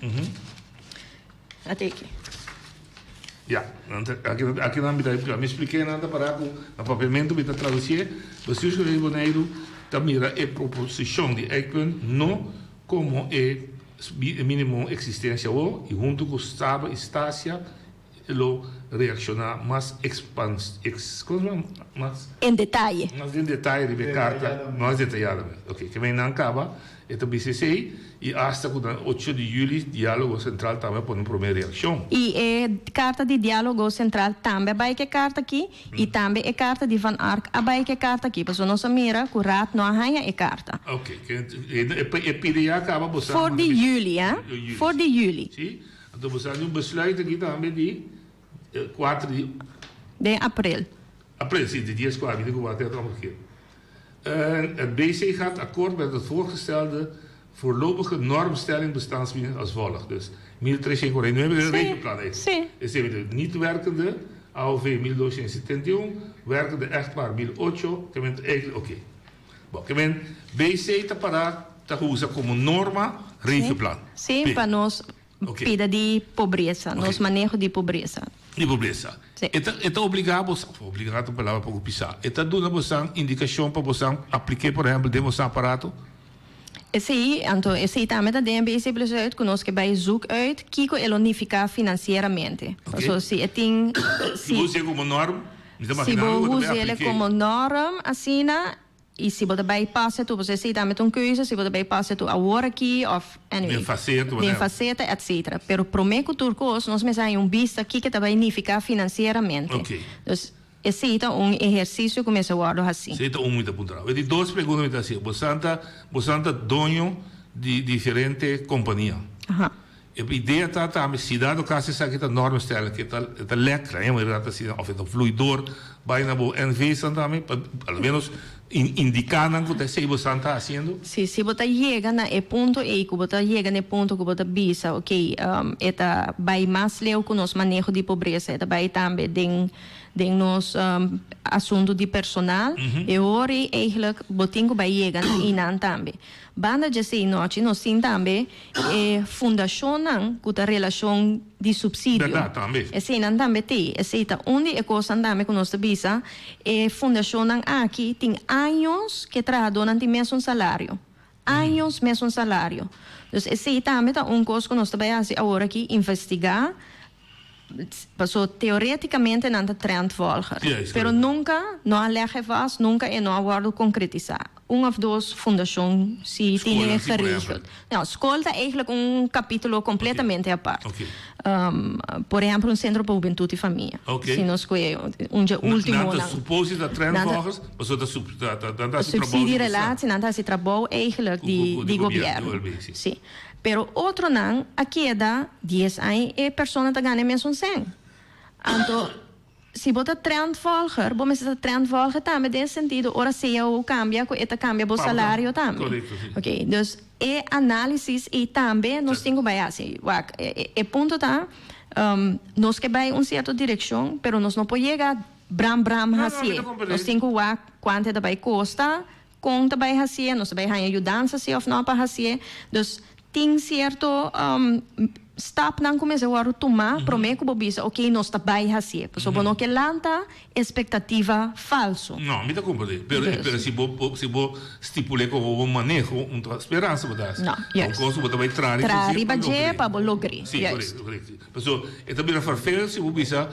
Ata aki. Ya, aki nan mi ta mi expliké nan ta para ku na papiamentu mi ta tradusié, Bestuurscollege di Boneiru ta mira e proposishon di ijkpunt no komo e minimo eksistensia awor i huntu ku Saba i Stasia lo reakshoná mas ekspans mas En detaye. Mas den detaye riba e karta, mas detayadamente. Oke, ke men nan kaba. E ta bisa esei i asta ku na ocho di yüli Diálogo Sentral tambe a pone un promé reakshon. I e karta di Diálogo Sentral tambe a bai ku e karta akí i tambe e karta di Van Ark a bai ku e karta akí pasobra nos a mira ku Raad no a haña e karta. Oke, e pide ya kaba bo sa. For di yüli, a? For di yüli. Si, anto bo sa di un besluit aki tambe di kuater di. Den aprel. Aprel, si, di dies kuater, mi tin ku wak te atròf akí. Het BC gaat akkoord met het voorgestelde voorlopige normstelling bestaansminimum als volgt. Dus 1349 e rekenplan ei. Esei ta niet werkende AOV 1271, werkende echtpaar 1008, ke men eigenlijk oké. Bon, ke men BC ta para ta usa komo norma rekenplan. Sí, pa nos Pida di pobresa, nos maneho di pobresa. Di pobresa. E ta e ta obligá bo, obligá ta un palabra poko pisá. E ta duna bosan indikashon pa bosan aplik'é por ehèmpel den bosan aparato? Esei, anto esei tambe ta den BC Besluit ku nos ke bai zoek uit kiko e lo nifiká finansieramente. Paso si e tin, Si bo us'é komo nòrm, mi ta si imaginá bo mi ku bo ta bai us'é aplik'é. komo nòrm asina, I si bo ta bai pasa tur, pasobra esei tambe ta un keuze, si bo ta bai pasa tur awor aki of anyway. Den faceta, Den whatever. faceta, etcetera. Pero prome ku tur kos nos mester haña un bista kiko ta bai nifiká finansieramente. Oké. Dus esei ta un ehersisio ku mester wòrdu hasí. Esei ta un mi ta puntra. E di dos pregunta mi ta hasi, bosan ta bosan ta doño di diferente kompania. Aha. E idea ta tambe si dado caso esaki ta norma stellen ke ta e ta lek la hema ta asina of e ta vloei door bai na bo NV san tambe pa al menos indica nan cu ta esey bo san ta haciendo. Si si bo ta yega na e punto ey cu bo ta yega na e punto cu bo ta bisa ok e ta bai mas leu cu nos maneho di pobresa e ta bai tambe den den nos asunto di personal e ora ey eigenlijk bo tin cu bai yega na eynan tambe. Banda djesei nochi nos tin tambe e fundashonnan ku ta relashon di supsidio. Bèrdat tambe. Eseinan tambe t'ei. Esei ta un di e kosnan tambe ku nos ta bisa. E fundashonnan aki tin años ku e trahadónan tin mesun salario. Años mesun salario. Dus esei tambe ta un kos ku nos ta bai hasi awor aki, investigá. Paso teoreticamente nan ta trendvolger. Pero nunca no a leg e vast, nunca e no a wordo concretisa. Un of dos fundacion si tine geregeld. No, scol ta eigenlijk un capitulo completamente apart. Por ehempel un centro pa hubentud y famia. Si nos scoge un dje ultimonan. Nan ta supposi ta trendvolgers, paso ta nan ta haci trabou. Subsidie relatie, nan ta haci trabou eigenlijk di gobierno. Si. Pero otronan a keda dies aña e persona ta gana e mesun sèn. Anto Si bo ta trendvolger, bo mester ta trendvolger tambe den e sentido ora cao cambia cu e ta cambia bo salario tambe. Correcto, si. Ok, dus e analisis ey tambe nos tin cu bay haci. Wak, e punto ta, nos ke bay un cierto direccion, pero nos no por yega bram bram No, no, hacié. mi ta comprende. Nos tin cu wak cuanto e ta bay costa, Kon ta bai hasié? Nos ta bai haña yudansa si òf nò pa hasié? Dus tin sierto stapnan ku mester wòrdu tumá promé ku bo bisa oke nos ta bai hasié. Pasobra bo no ke lanta espektativa falsu. No, mi ta komprendé. Pero pero si bo si bo stipul'é komo bo maneho un ta speransa bo ta hasi. No, juist. Un kos ku bo ta bai traha riba Traha dje riba pa dje logr'é. pa bo logr'é. Si, Juist. korekto, korekto. Pasobra e ta bira ferfeel si bo bisa.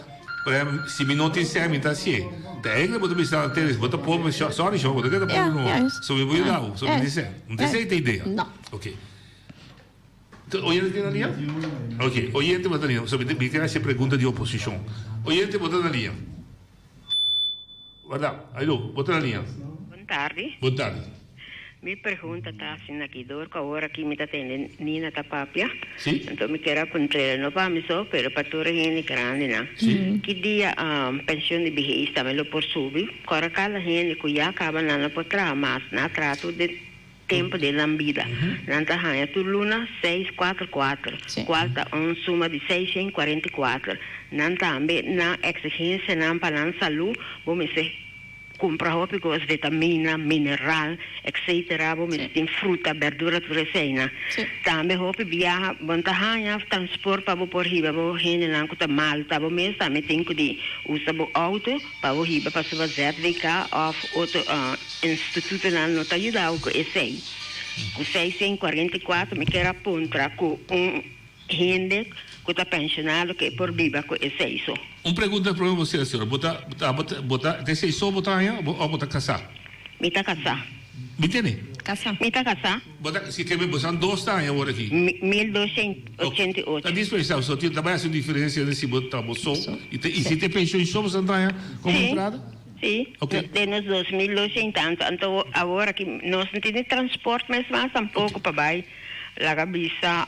Por ehempel, si mi no tin sèn, mi ta hasié. Ta eigenlijk bo ta bisa Teres, bo ta pober, sorry shon, bo ta keda pober no. So mi por yuda bo, so mi tin sèn. No ta esei ta idea. No. Ok. Oyente tin na liña? Ok, oyente bo ta na liña. So mi tin hasi e pregunta di oposishon. Oyente bo ta na liña. Warda, alo, bo ta na liña. Bon tardi. Bon tardi. Mi pregunta ta asina aki, dor ku awor aki mi ta tende Nina ta papia, Sí. anto mi kier a puntr'el, no pa mi so, pero pa tur e hende grandinan, Sí. ki dia penshon di biheis tambe lo por subi? Kòrda kada hende ku ya kaba nan no por traha mas, nan a traha tur den tempu den nan bida, nan ta haña tur luna seis kuater kuater, Sí. kual ta un suma di seishent kuarenta i kuater. Nan tambe nan eksigensianan pa nan salú bo mester. Kumpra hopi kos, vitamina, mineral, etc. Bo mester tin fruta, berdura, tur eseinan. Tambe hopi biaha bo no ta haña transport pa bo por hiba bo hendenan ku ta malu. Ta bo mes tambe tin ku di usa bo outo pa bo hiba pasobra ZVK òf otro institutonan no ta yuda bo ku esei. Ku 644 mi kier a puntra ku un. Hende ku ta penshonado ke por biba ku esei so. Un pregunta prome bo sera señora, bo ta bo ta bo ta ta esei so bo ta haña o bo ta kasá? Mi ta kasá. Mi tene? Kasá. Mi ta kasá. Bo ta si ke bo san dos ta haña awor aki? Mil doshent ochenta i ocho. Ta dispensá so ta bai hasi un diferensia den si bo ta bo so i ta i si ta e penshon so bo san ta haña komo entrada? Si, Ok. den nos 2200 tantu anto awor aki nos no tin transport mes mas tampoco pa bai. Laga bisa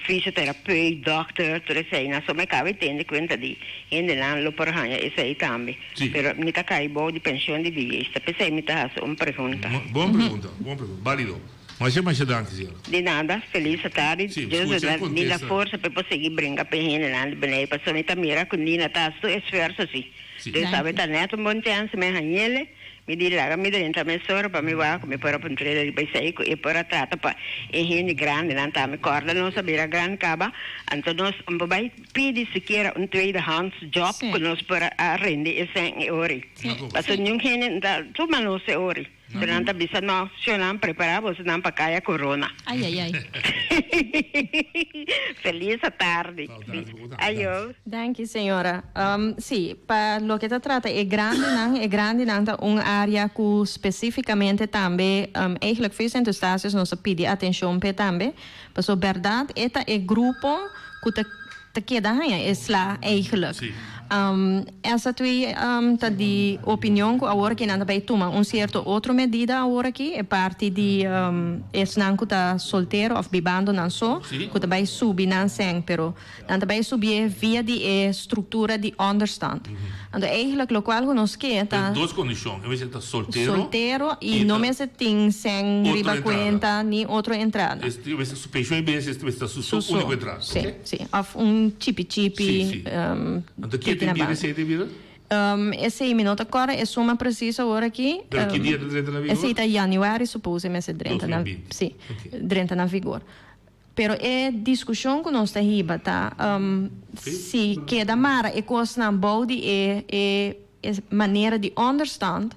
fysioterapeut, dokter, tur eseinan. So mi kaba e tende kuenta di hendenan lo por haña esei tambe. Sí. Pero mi ta kai bou di penshon di bieis. Ta p'esei mi ta hasi un pregunta. Bon pregunta, bon pregunta. Balido. Masha masha danki, señora. Di nada. Felis atardi. Sí, Dios skucha e duna Nina kontesta. forsa pa e por sigui bringa p'e hendenan di Boneiru. Pasobra mi ta mira ku Nina ta hasi tur esfuerso si. Sí. Dios sabe ta nèt un bon chèns mi hañ'el. Mi di laga mi drenta mesora pa mi wak ku mi por a puntr'el riba esei ku e por a trata pa e hende grandinan tambe kòrda nos a bira gran kaba anto nos no por bai pidi sikiera un tweedehands job ku nos por a rende e sèn e ori pasobra niun hende no ta tuma nos e ori pero nan ta bisa no shownan prepara bosonan pa kaya korona. Ai ai ai. Feliz atardi. Ayo. Danki señora. Sí, pa loke ta trata e grandinan, e grandinan ta un área ku spesífikamente tambe eigenlijk Feest Sint Eustatius nos a pidi atenshon p'e tambe, pasobra bèrdat e ta e grupo ku ta ta keda haña e sla eigenlijk. Esaki ta di opinion ku awor aki nan ta bai tuma un sierto otro medida awor aki, e parti di esnan ku ta soltero òf bibando nan so, ku ta bai subi nan sèn, pero nan ta bai subié via di e struktura di ònderstand. Anto eigenlijk lokual ku nos ke ta. Den dos kondishon, e mester ta soltero. Soltero i no mester tin sèn riba kuenta ni otro entrada. E mester su penshon e bes e mester ta su úniko entrada. Si, si. Òf un chipi chipi. Si, si. Anto ki e tin bira esei tin bira? Esei mi no ta kòrda e suma presis awor aki. Pero ki dia ta drenta na vigor? Esei ta yanüari supose mester drenta na, si, drenta na vigor. Pero e diskushon ku nos ta hiba ta si keda mara e kosnan bou di e e manera di ònderstand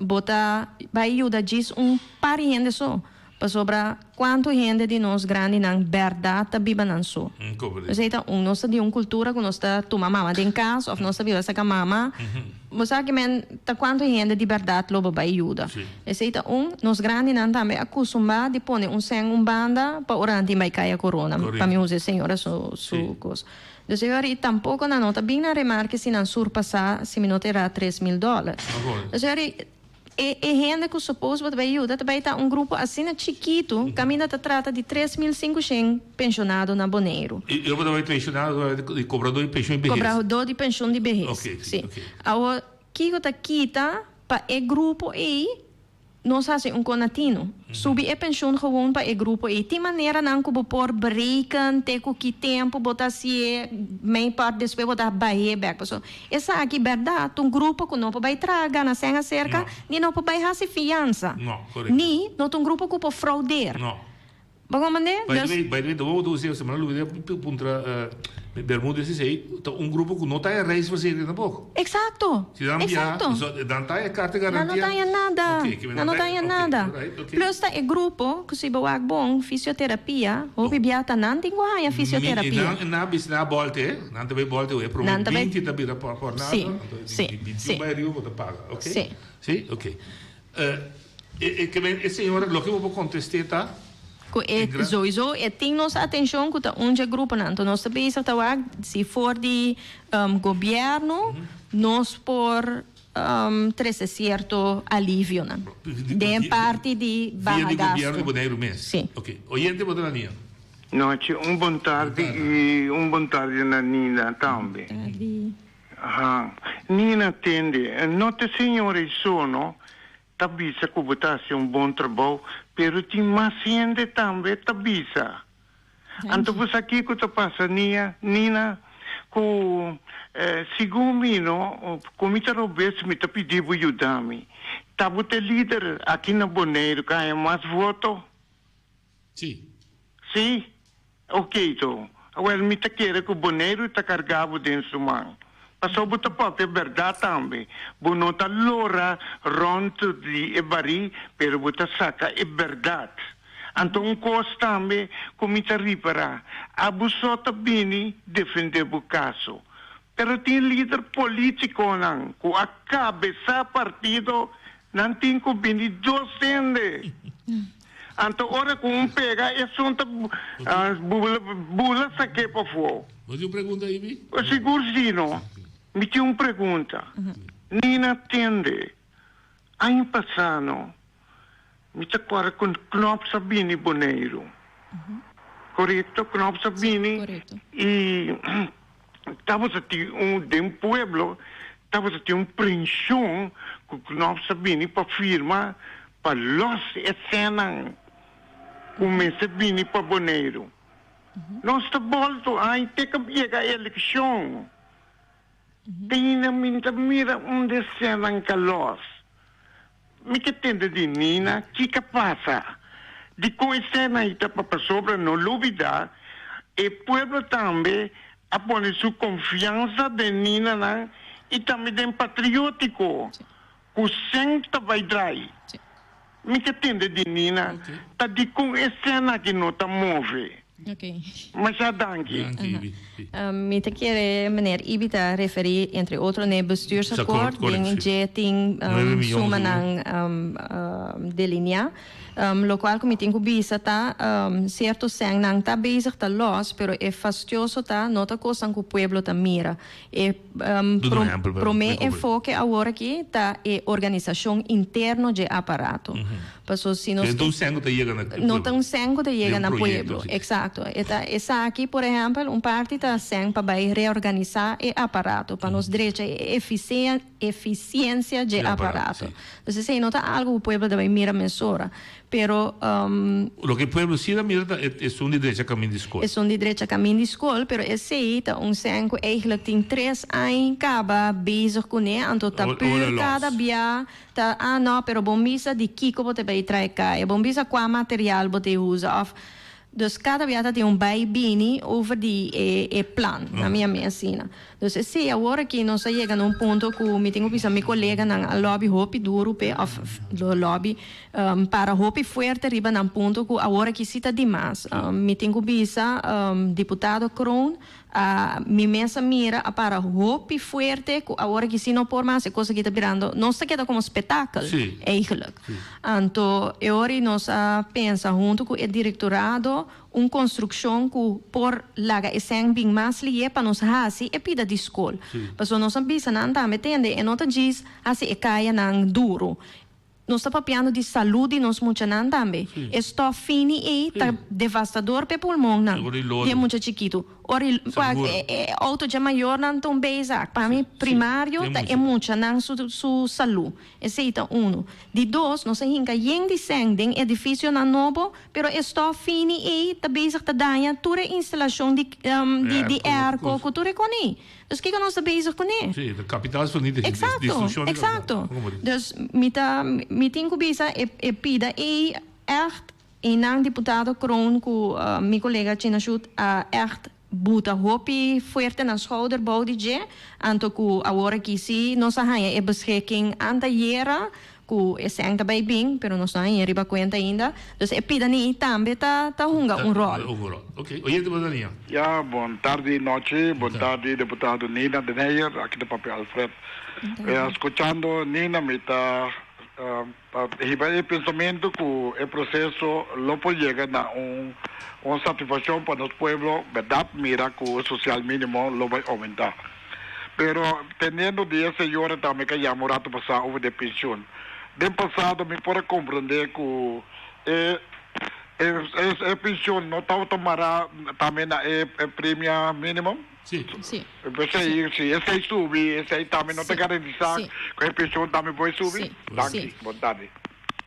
bo ta bai yuda djis un par di hende so. Pasobra kuantu hende di nos grandinan bèrdat ta biba nan so? Esei ta un. Nos ta di un kultura ku nos ta tuma mama den kas òf nos ta biba saka mama. Bo sa ki men ta kuantu hende di bèrdat lo bo bai yuda. Esei ta un. Nos grandinan tambe a kustumá di pone un sèn un banda pa ora nan tin bai kaya korona, pa mi usa e señora su su kos. Dus e ora i tampoko nan no ta bin na remarke si nan surpasá, si mi no ta erá, 3000 dòler. Dus e ora i. E e hende ku suppose bo ta bai yuda ta bai ta un grupo asina chikitu kaminda ta trata di 3500 penshonado na Boneiru. I bo ta bai penshonado di kobradó di penshon di behes? Kobradó di penshon di behes, Ok, si. ok. Awor kiko ta kita pa e grupo ei nos hasi un konatino? Subi e penshon gewoon pa e grupo ei. Tin maneranan ku bo por bereken te ku ki tempu bo ta hasié mei part despues bo ta bah'é bèk. Pasobra Esaki bèrdat, un grupo ku no por bai traha gana sèn aserka, ni no por bai hasi fiansa. Ni no ta un grupo ku por fraudeer. Bo komprendé? By the way, by the way, ta bo ta semana lo bini puntra Bermudez esei, ta un grupo ku no ta e reisverzekering tampoko. Eksakto! Si nan bia, nan ta e karta di Nan no garantia. ta haña nada. Nan no ta haña nada. Plus ta e grupo ku si bo wak bon, fisioterapia, hopi bia ta nan tin ku haña fisioterapia. Mi nan a bisa nan a bòlte. Nan ta bay bolta e prome Nan ta bay 20 ta bira por por nada, Sí, anto di sí, di 21 sí. bay ariba bo ta paga, ok? Sí. Sí, ok. Eh, e e ke men e señora loke bo por conteste ta Ku e e gran sowieso e tin nos atencion ku ta un dje gruponan. Anto nos ta bezig ta wak si for di gobierno nos por trese cierto alivionan den parti di Via baha di gobierno di gasto. Boneiru mes. Sí. Ok. Oyente bo ta na nia. Nochi, un bon tardi y un bon tardi na Nina tambe. Tardi. Aha. Nina tende, no te señor ei so no ta bisa cu bo ta haci un bon trabou, pero tin mas hende tambe ta bisa. Anto bo sa kico ta pasa Nia, Nina, cu segun mi no, cu mi ta robes mi ta pidi bo yuda mi. Ta bo ta e lider aki na Boneiru cu haña mas voto? Sí. Sí? Oké to. Awel, mi ta kere ku Boneiru ta kargá bo den su man. Pasobra bo ta papia bèrdat tambe. Bo no ta lora rònt di e barí, pero bo ta saka e bèrdat. Anto un kos tambe ku mi ta ripará, abo so ta bini defendé bo kaso. Pero tin lider polítikonan ku a kabesá partido, nan tin ku bini dos hende. Anto ora ku un pega esun ta bula sak'é pafó. Bo tin un pregunta, Ibi? Sigur si no. Mi tin un pregunta. Nina tende, aña pasá no, mi ta kòrda ku Knops a bini Boneiru. Korekto? Knops a bini i tabata tin un, den pueblo tabata tin un prenshon ku Knops a bini pa firma pa los e sènnan ku mester bini pa Boneiru. Nos ta bolto ai te ku yega elekshon. Tina mi ta mira un de sènnan ka los. Mi ke tende di Nina kiko a pasa. Dikon e sènnan ei ta pa pasobra no lubida e pueblo tambe a pone su konfiansa den Ninanan i tambe den Patriotiko. Ku sèn ta bai drai. Mi ke tende di Nina ta dikon e sèn aki no ta move. Masha danki. Mi ta kere meneer Ibi ta referi entre otro n'e bestuursakkoord den dje tin sumanan delineá. Lokual ku mi tin ku bisa ta sierto sènnan ta bezig ta lòs pero e fastioso ta no ta kosnan ku pueblo ta mira. E promé enfoke awor aki ta e organisashon interno dje aparato. Paso si nos. No ta un sèn ku ta yega na pueblo. No ta un sèn ku ta yega na pueblo, eksakto. E ta esaki, por ehèmpel, un parti ta sèn pa bai reorganisá e aparato, pa nos drecha e efisiensia dje aparato. Entonces esei no ta algu ku pueblo ta bai mira mesora. Pero. Loke pueblo si ta mira ta esun di drecha kamin di skol. Esun di drecha kamin di skol, pero esei ta un sèn ku eigentlik tin tres aña kaba bezig kuné, anto ta pur kada bia ta ah no, pero bon bisa di kiko bo ta bai trae kaya, bon bisa kua material bo ta usa òf Dus kada bia ta tin un bai bini over di e e plan, na mi a mi asina. Dus esei awor aki nos a yega na un punto ku mi tin ku bisa mi koleganan a lobby hopi duru p'e òf lo lobby para hopi fuerte riba nan punto ku awor aki si ta dimas. Mi tin ku bisa diputado Kroon a mi mes a mira a para hopi fuerte ku awor aki si no por mas e kos aki ta birando nos ta keda komo spetakel eigenlijk. Anto e ora ei nos a pensa huntu ku e direktorado un konstrukshon ku por laga e sèn bin mas lié pa nos hasi e pida di skol. Pasobra nos a bisa nan tambe tende e no ta djis hasi e kayanan duru. Nos ta papiando di salud di nos muchanan tambe. E stof fini ei ta devastador p'e pulmonnan di e mucha chikitu. Ora e e auto dje mayornan ta un bezig. Pa mi primario ta e muchanan su su salud. Esei ta unu. Di dos, nos a hinka yen di sèn den edifisionan nobo, pero e stof fini ei ta bezig ta daña tur e instalashon di di airco ku tur e koni. Dus kiko nos ta bezig kuné? Sí, de kapitaalsvernietiging, Exacto, destruccion di kapitaal. exacto. Dus mi ta, mi tin ku bisa e e pida ei ègt einan diputado Kroon ku mi kolega China Shut a ègt buta hopi fuerte nan schouder bou di dje, anto ku awor aki sí nos a haña e beschikking antayera Ku e sèn ta bai bin, pero nos no a haña riba kuenta ainda. Dus e pida ni tambe ta ta hunga un ròl. Ta hunga un ròl. Oké. Oyente bo ta liña. Ya, bon tardi nochi, bon tardi deputado Nina Den Heyer, aki ta papia Alfred. Skuchando Nina mi ta hiba e pensamentu ku e proseso lo por yega na un un satisfakshon pa nos pueblo, bèrdat mira ku e sosial minimo lo bai oumentá. Pero teniendo di e señora tambe ke yama un rato pasá over di e pensioen. Den pasado mi por a comprende ku e e e pensioen no tabata mará tambe na e premia minimum. Sí. Sí. P'esei si esei subi esei tambe no ta Sí. garantisa Sí. ku e pensioen tambe por subi? Sí. Danki. Sí. Bon tardi.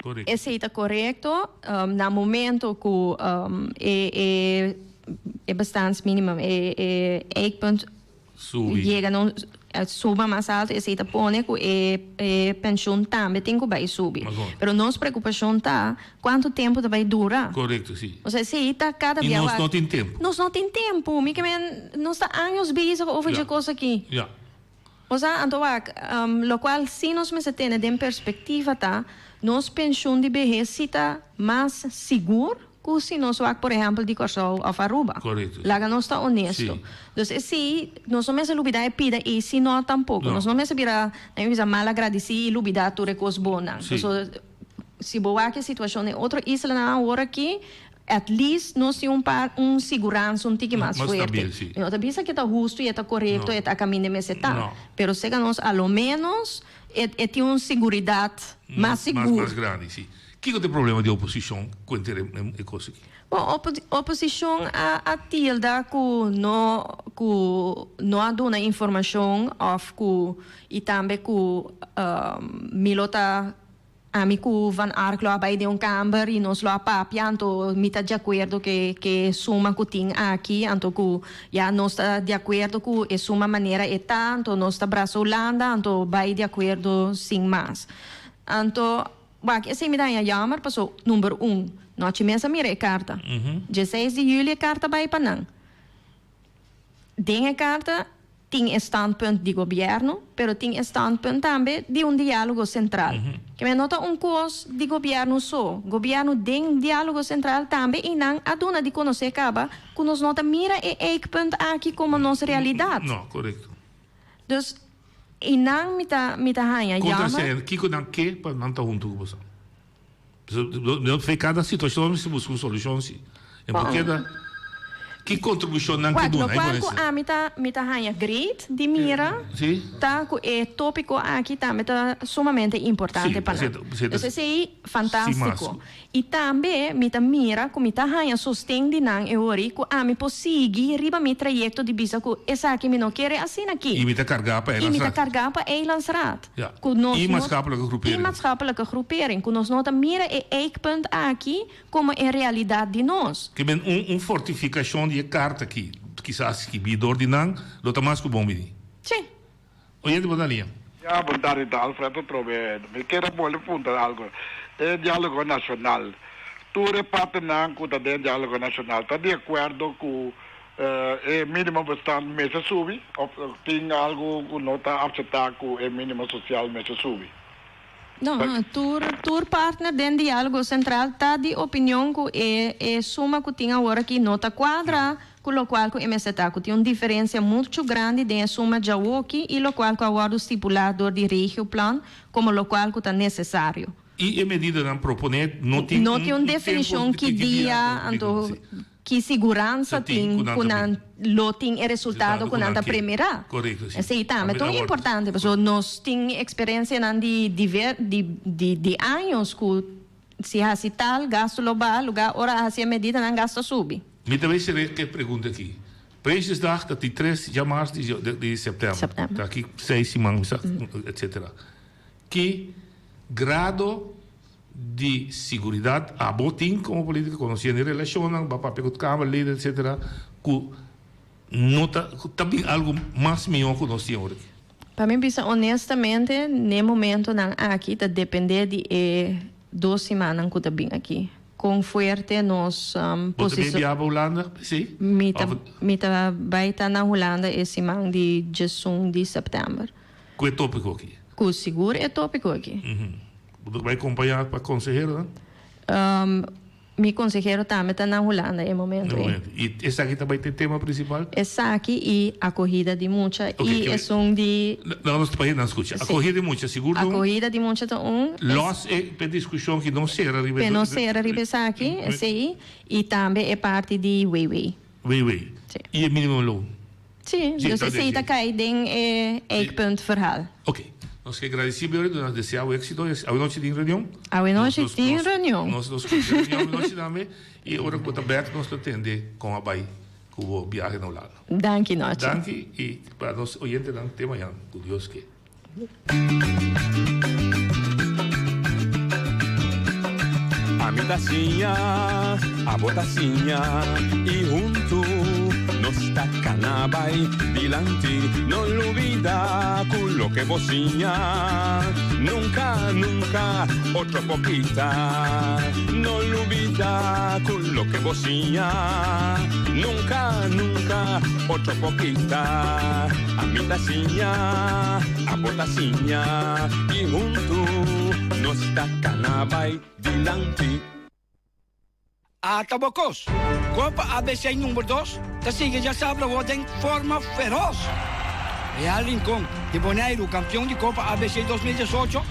Korekto. Esei ta korekto. Na momento ku e e e bestaansminimum e e eikpunt Subi. Yega na un suma mas alto esei ta pone ku e e penshun tambe tin ku bai subi. Pero nos preokupashon ta kuantu tempu ta bai dura. Korekto, si. Osea esei ta kada I bia nos wak. no tin tempu. Nos no tin tempu. Mi ke men nos ta años bezig over dje kos aki. Ya. Osea anto wak lokual si nos mester tene den perspektiva ta nos penshun di behes si ta mas sigur Ku si nos wak por ehèmpel di Kòrsou òf Aruba. Korekto. Laga nos ta onesto. Sí. Dus esei nos no mester lubidá e pida ei si no tampoko. No. Nos no mester bira, nan bisa, mal agradisí i lubidá tur e kos bonnan. Sí. Pasobra si bo wak e situashon den otro islanan awor aki, at least nos tin un par un siguransa un tiki mas Mas fuerte. stabil, sí. Mi no ta bisa ke ta hustu i e ta korekto, No. e ta kaminda e mester ta. No. Pero sega nos a lo ménos e e tin un siguridat mas sigur. Mas grandi, sí. Kiko ta e problema di oposishon ku enter e kos aki? Bon, oposishon a a tilda ku no ku no a duna informashon òf ku i tambe ku mi lo ta ami ku Van Ark lo a bai den un kamber i nos lo a papia anto mi ta di akuerdo ke ke suma ku tin aki anto ku ya nos ta di akuerdo ku e suma manera e ta anto nos ta brasa Hulanda anto bai di akuerdo sin mas anto Wak, esei mi ta haña jammer paso, number un, nochi mes a mira e karta. Dieseis di juli e karta bai pa nan. Den e karta tin e standpunt di gobièrnu, pero tin e standpunt tambe di un diálogo sentral. Keme no ta un kos di gobièrnu so. Gobièrnu den diálogo sentral tambe i nan a duna di konosé kaba ku nos no ta mira e eikpunt aki komo nos realidat. No, korekto. Dus I nan mi ta mi ta haña Kontra jammer. esei, kiko nan ke pa nan ta huntu ku boso? Pasobra fe kada situashon mester buska un solushon si. En por keda ki kontribushon nan ke Wak, duna? lokual ku ami ta mi ta haña great di mira Si. ta ku e tópiko aki tambe ta sumamente importante Si, pa nan. esei ta Dus esei si fantástiko. mas. I tambe mi ta mira ku mi ta haña sosten di nan e ora ku ami por sigui riba mi trayekto di bisa ku esaki mi no kere asina aki. I mi ta kargá pa I mi ta Eilandsraad. kargá pa Eilandsraad. Ja. Ku nos I no maatschappelijke I groepering. maatschappelijke groepering. Ku nos no ta mira e eikpunt aki komo e realidat di nos. Ke men un un fortifikashon di e karta aki, kisas skibí dor di nan, lo ta mas ku bon bini. Sí. Oyente bo ta lia. Ya, bon tardi, ta Alfred otrobe. Mi kier a bolbe puntra algo. E dialogo nacional, tur e partenan cu ta den dialogo nacional ta di acuerdo cu e minimo bestand mester subi of tin algo cu no ta acepta cu e minimo social mester subi? No, tur tur partner den Diálogo Sentral ta di opinion ku e e suma ku tin awor aki no ta kuadra ku lokual ku e mester ta, ku tin un diferensia muchu grandi den e suma djawoki i lokual ku a wòrdu stipulá dor di Regioplan komo lokual ku ta nesesario. I e medidanan proponé no tin No tin un un tempu definishon ki ki dia dia, anto si. Ki siguransa tin ku nan lo tin e resultado ku nan ta premirá? Esei tambe ta un importante pasobra nos tin eksperensianan di di años ku si hasi tal gastu lo baha lugá ora a hasi e medidanan gastu a subi. Mi ta bay sere e pregunta aki. Prinsjesdag ta di tres djamars di sèptèmber. Ta aki seis siman etcetera. Ki grado di siguridat abo tin komo polítiko konosiendo e relashonnan, bo a papia ku kamerleden etcetera ku no ta ku ta bin algu mas mihó ku nos tin ora aki? Pa mi bisa honestamente n'e momentonan aki ta depende di e dos simannan ku ta bin aki kon fuerte nos Bo ta bin biaha pa Hulanda p'esei? Mi ta mi ta bai ta na Hulanda e siman di diesun di sèptèmber. Ku e tópiko aki? Ku sigur e tópiko aki. Bo ta bai kompañá pa konseheronan? Mi konsehero tambe ta na Hulanda e momento ei. I esaki ta bai ta e tema prinsipal? Esaki i akohida di mucha i esun di. Laga nos pa hendenan skucha. Akohida di mucha sigur ta un. Akohida di mucha ta un. Lòs e p'e diskushon ki no sera riba. P'e no sera riba esaki, esei, i tambe e parti di WW. WW. I e minimumloon. Sí, dus esei ta kai den e eikpunt verhaal. Ok, nos ke gradisí bo i nos deseá bo éksito. Awenochi tin reunion? Awenochi tin reunion. Nos lo skucha reunion awenochi tambe i ora ku bo ta bèk nos lo tende kon a bai ku bo biahe na Hulanda. Danki Nochi. Danki i pa nos oyentenan te mañan ku Dios ke. Ami ta siña, abo ta siña y huntu nos ta cana bay dilanti. No lubida cu loke bo siña nunca, nunca otro por kita. No lubida cu loke bo siña nunca, nunca otro por kita. Ami ta siña, abo ta siña y huntu nos ta cana bay dilanti. Ata bo kos! Kopa ABC number dos ta sigui djasabra awor den forma feros. Real Rincon di Boneiru, kampion di Kopa ABC 2018,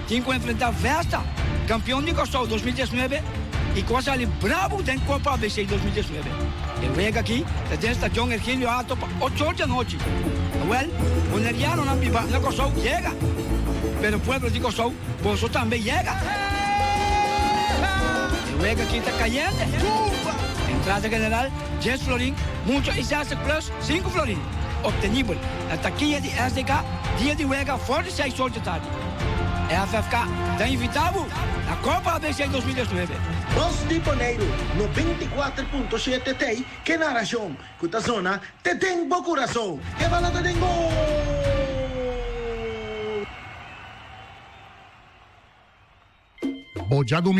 tin ku enfrentá Vesta, kampion di Kòrsou 2019 i ku a sali brabu den Kopa ABC 2019. E wega aki ta den Stadion Ergilio Hato pa ocho or di anochi. Awel, bonerianonan biba na Kòrsou yega, pero pueblo di Kòrsou boso tambe yega. E wega aki ta kayente. Entrada general, dies florin, mucha i zestig plus, sinku florin. Obtenibel na takiya di SDK dia di wega for di seis or di tardi. FFK ta invita bo na Copa ABC 2019. Bos di Boneiru, 94.7 t'ei ke narashon ku ta zona te den bo kurason. E bala ta den gol! Bo djadumingu.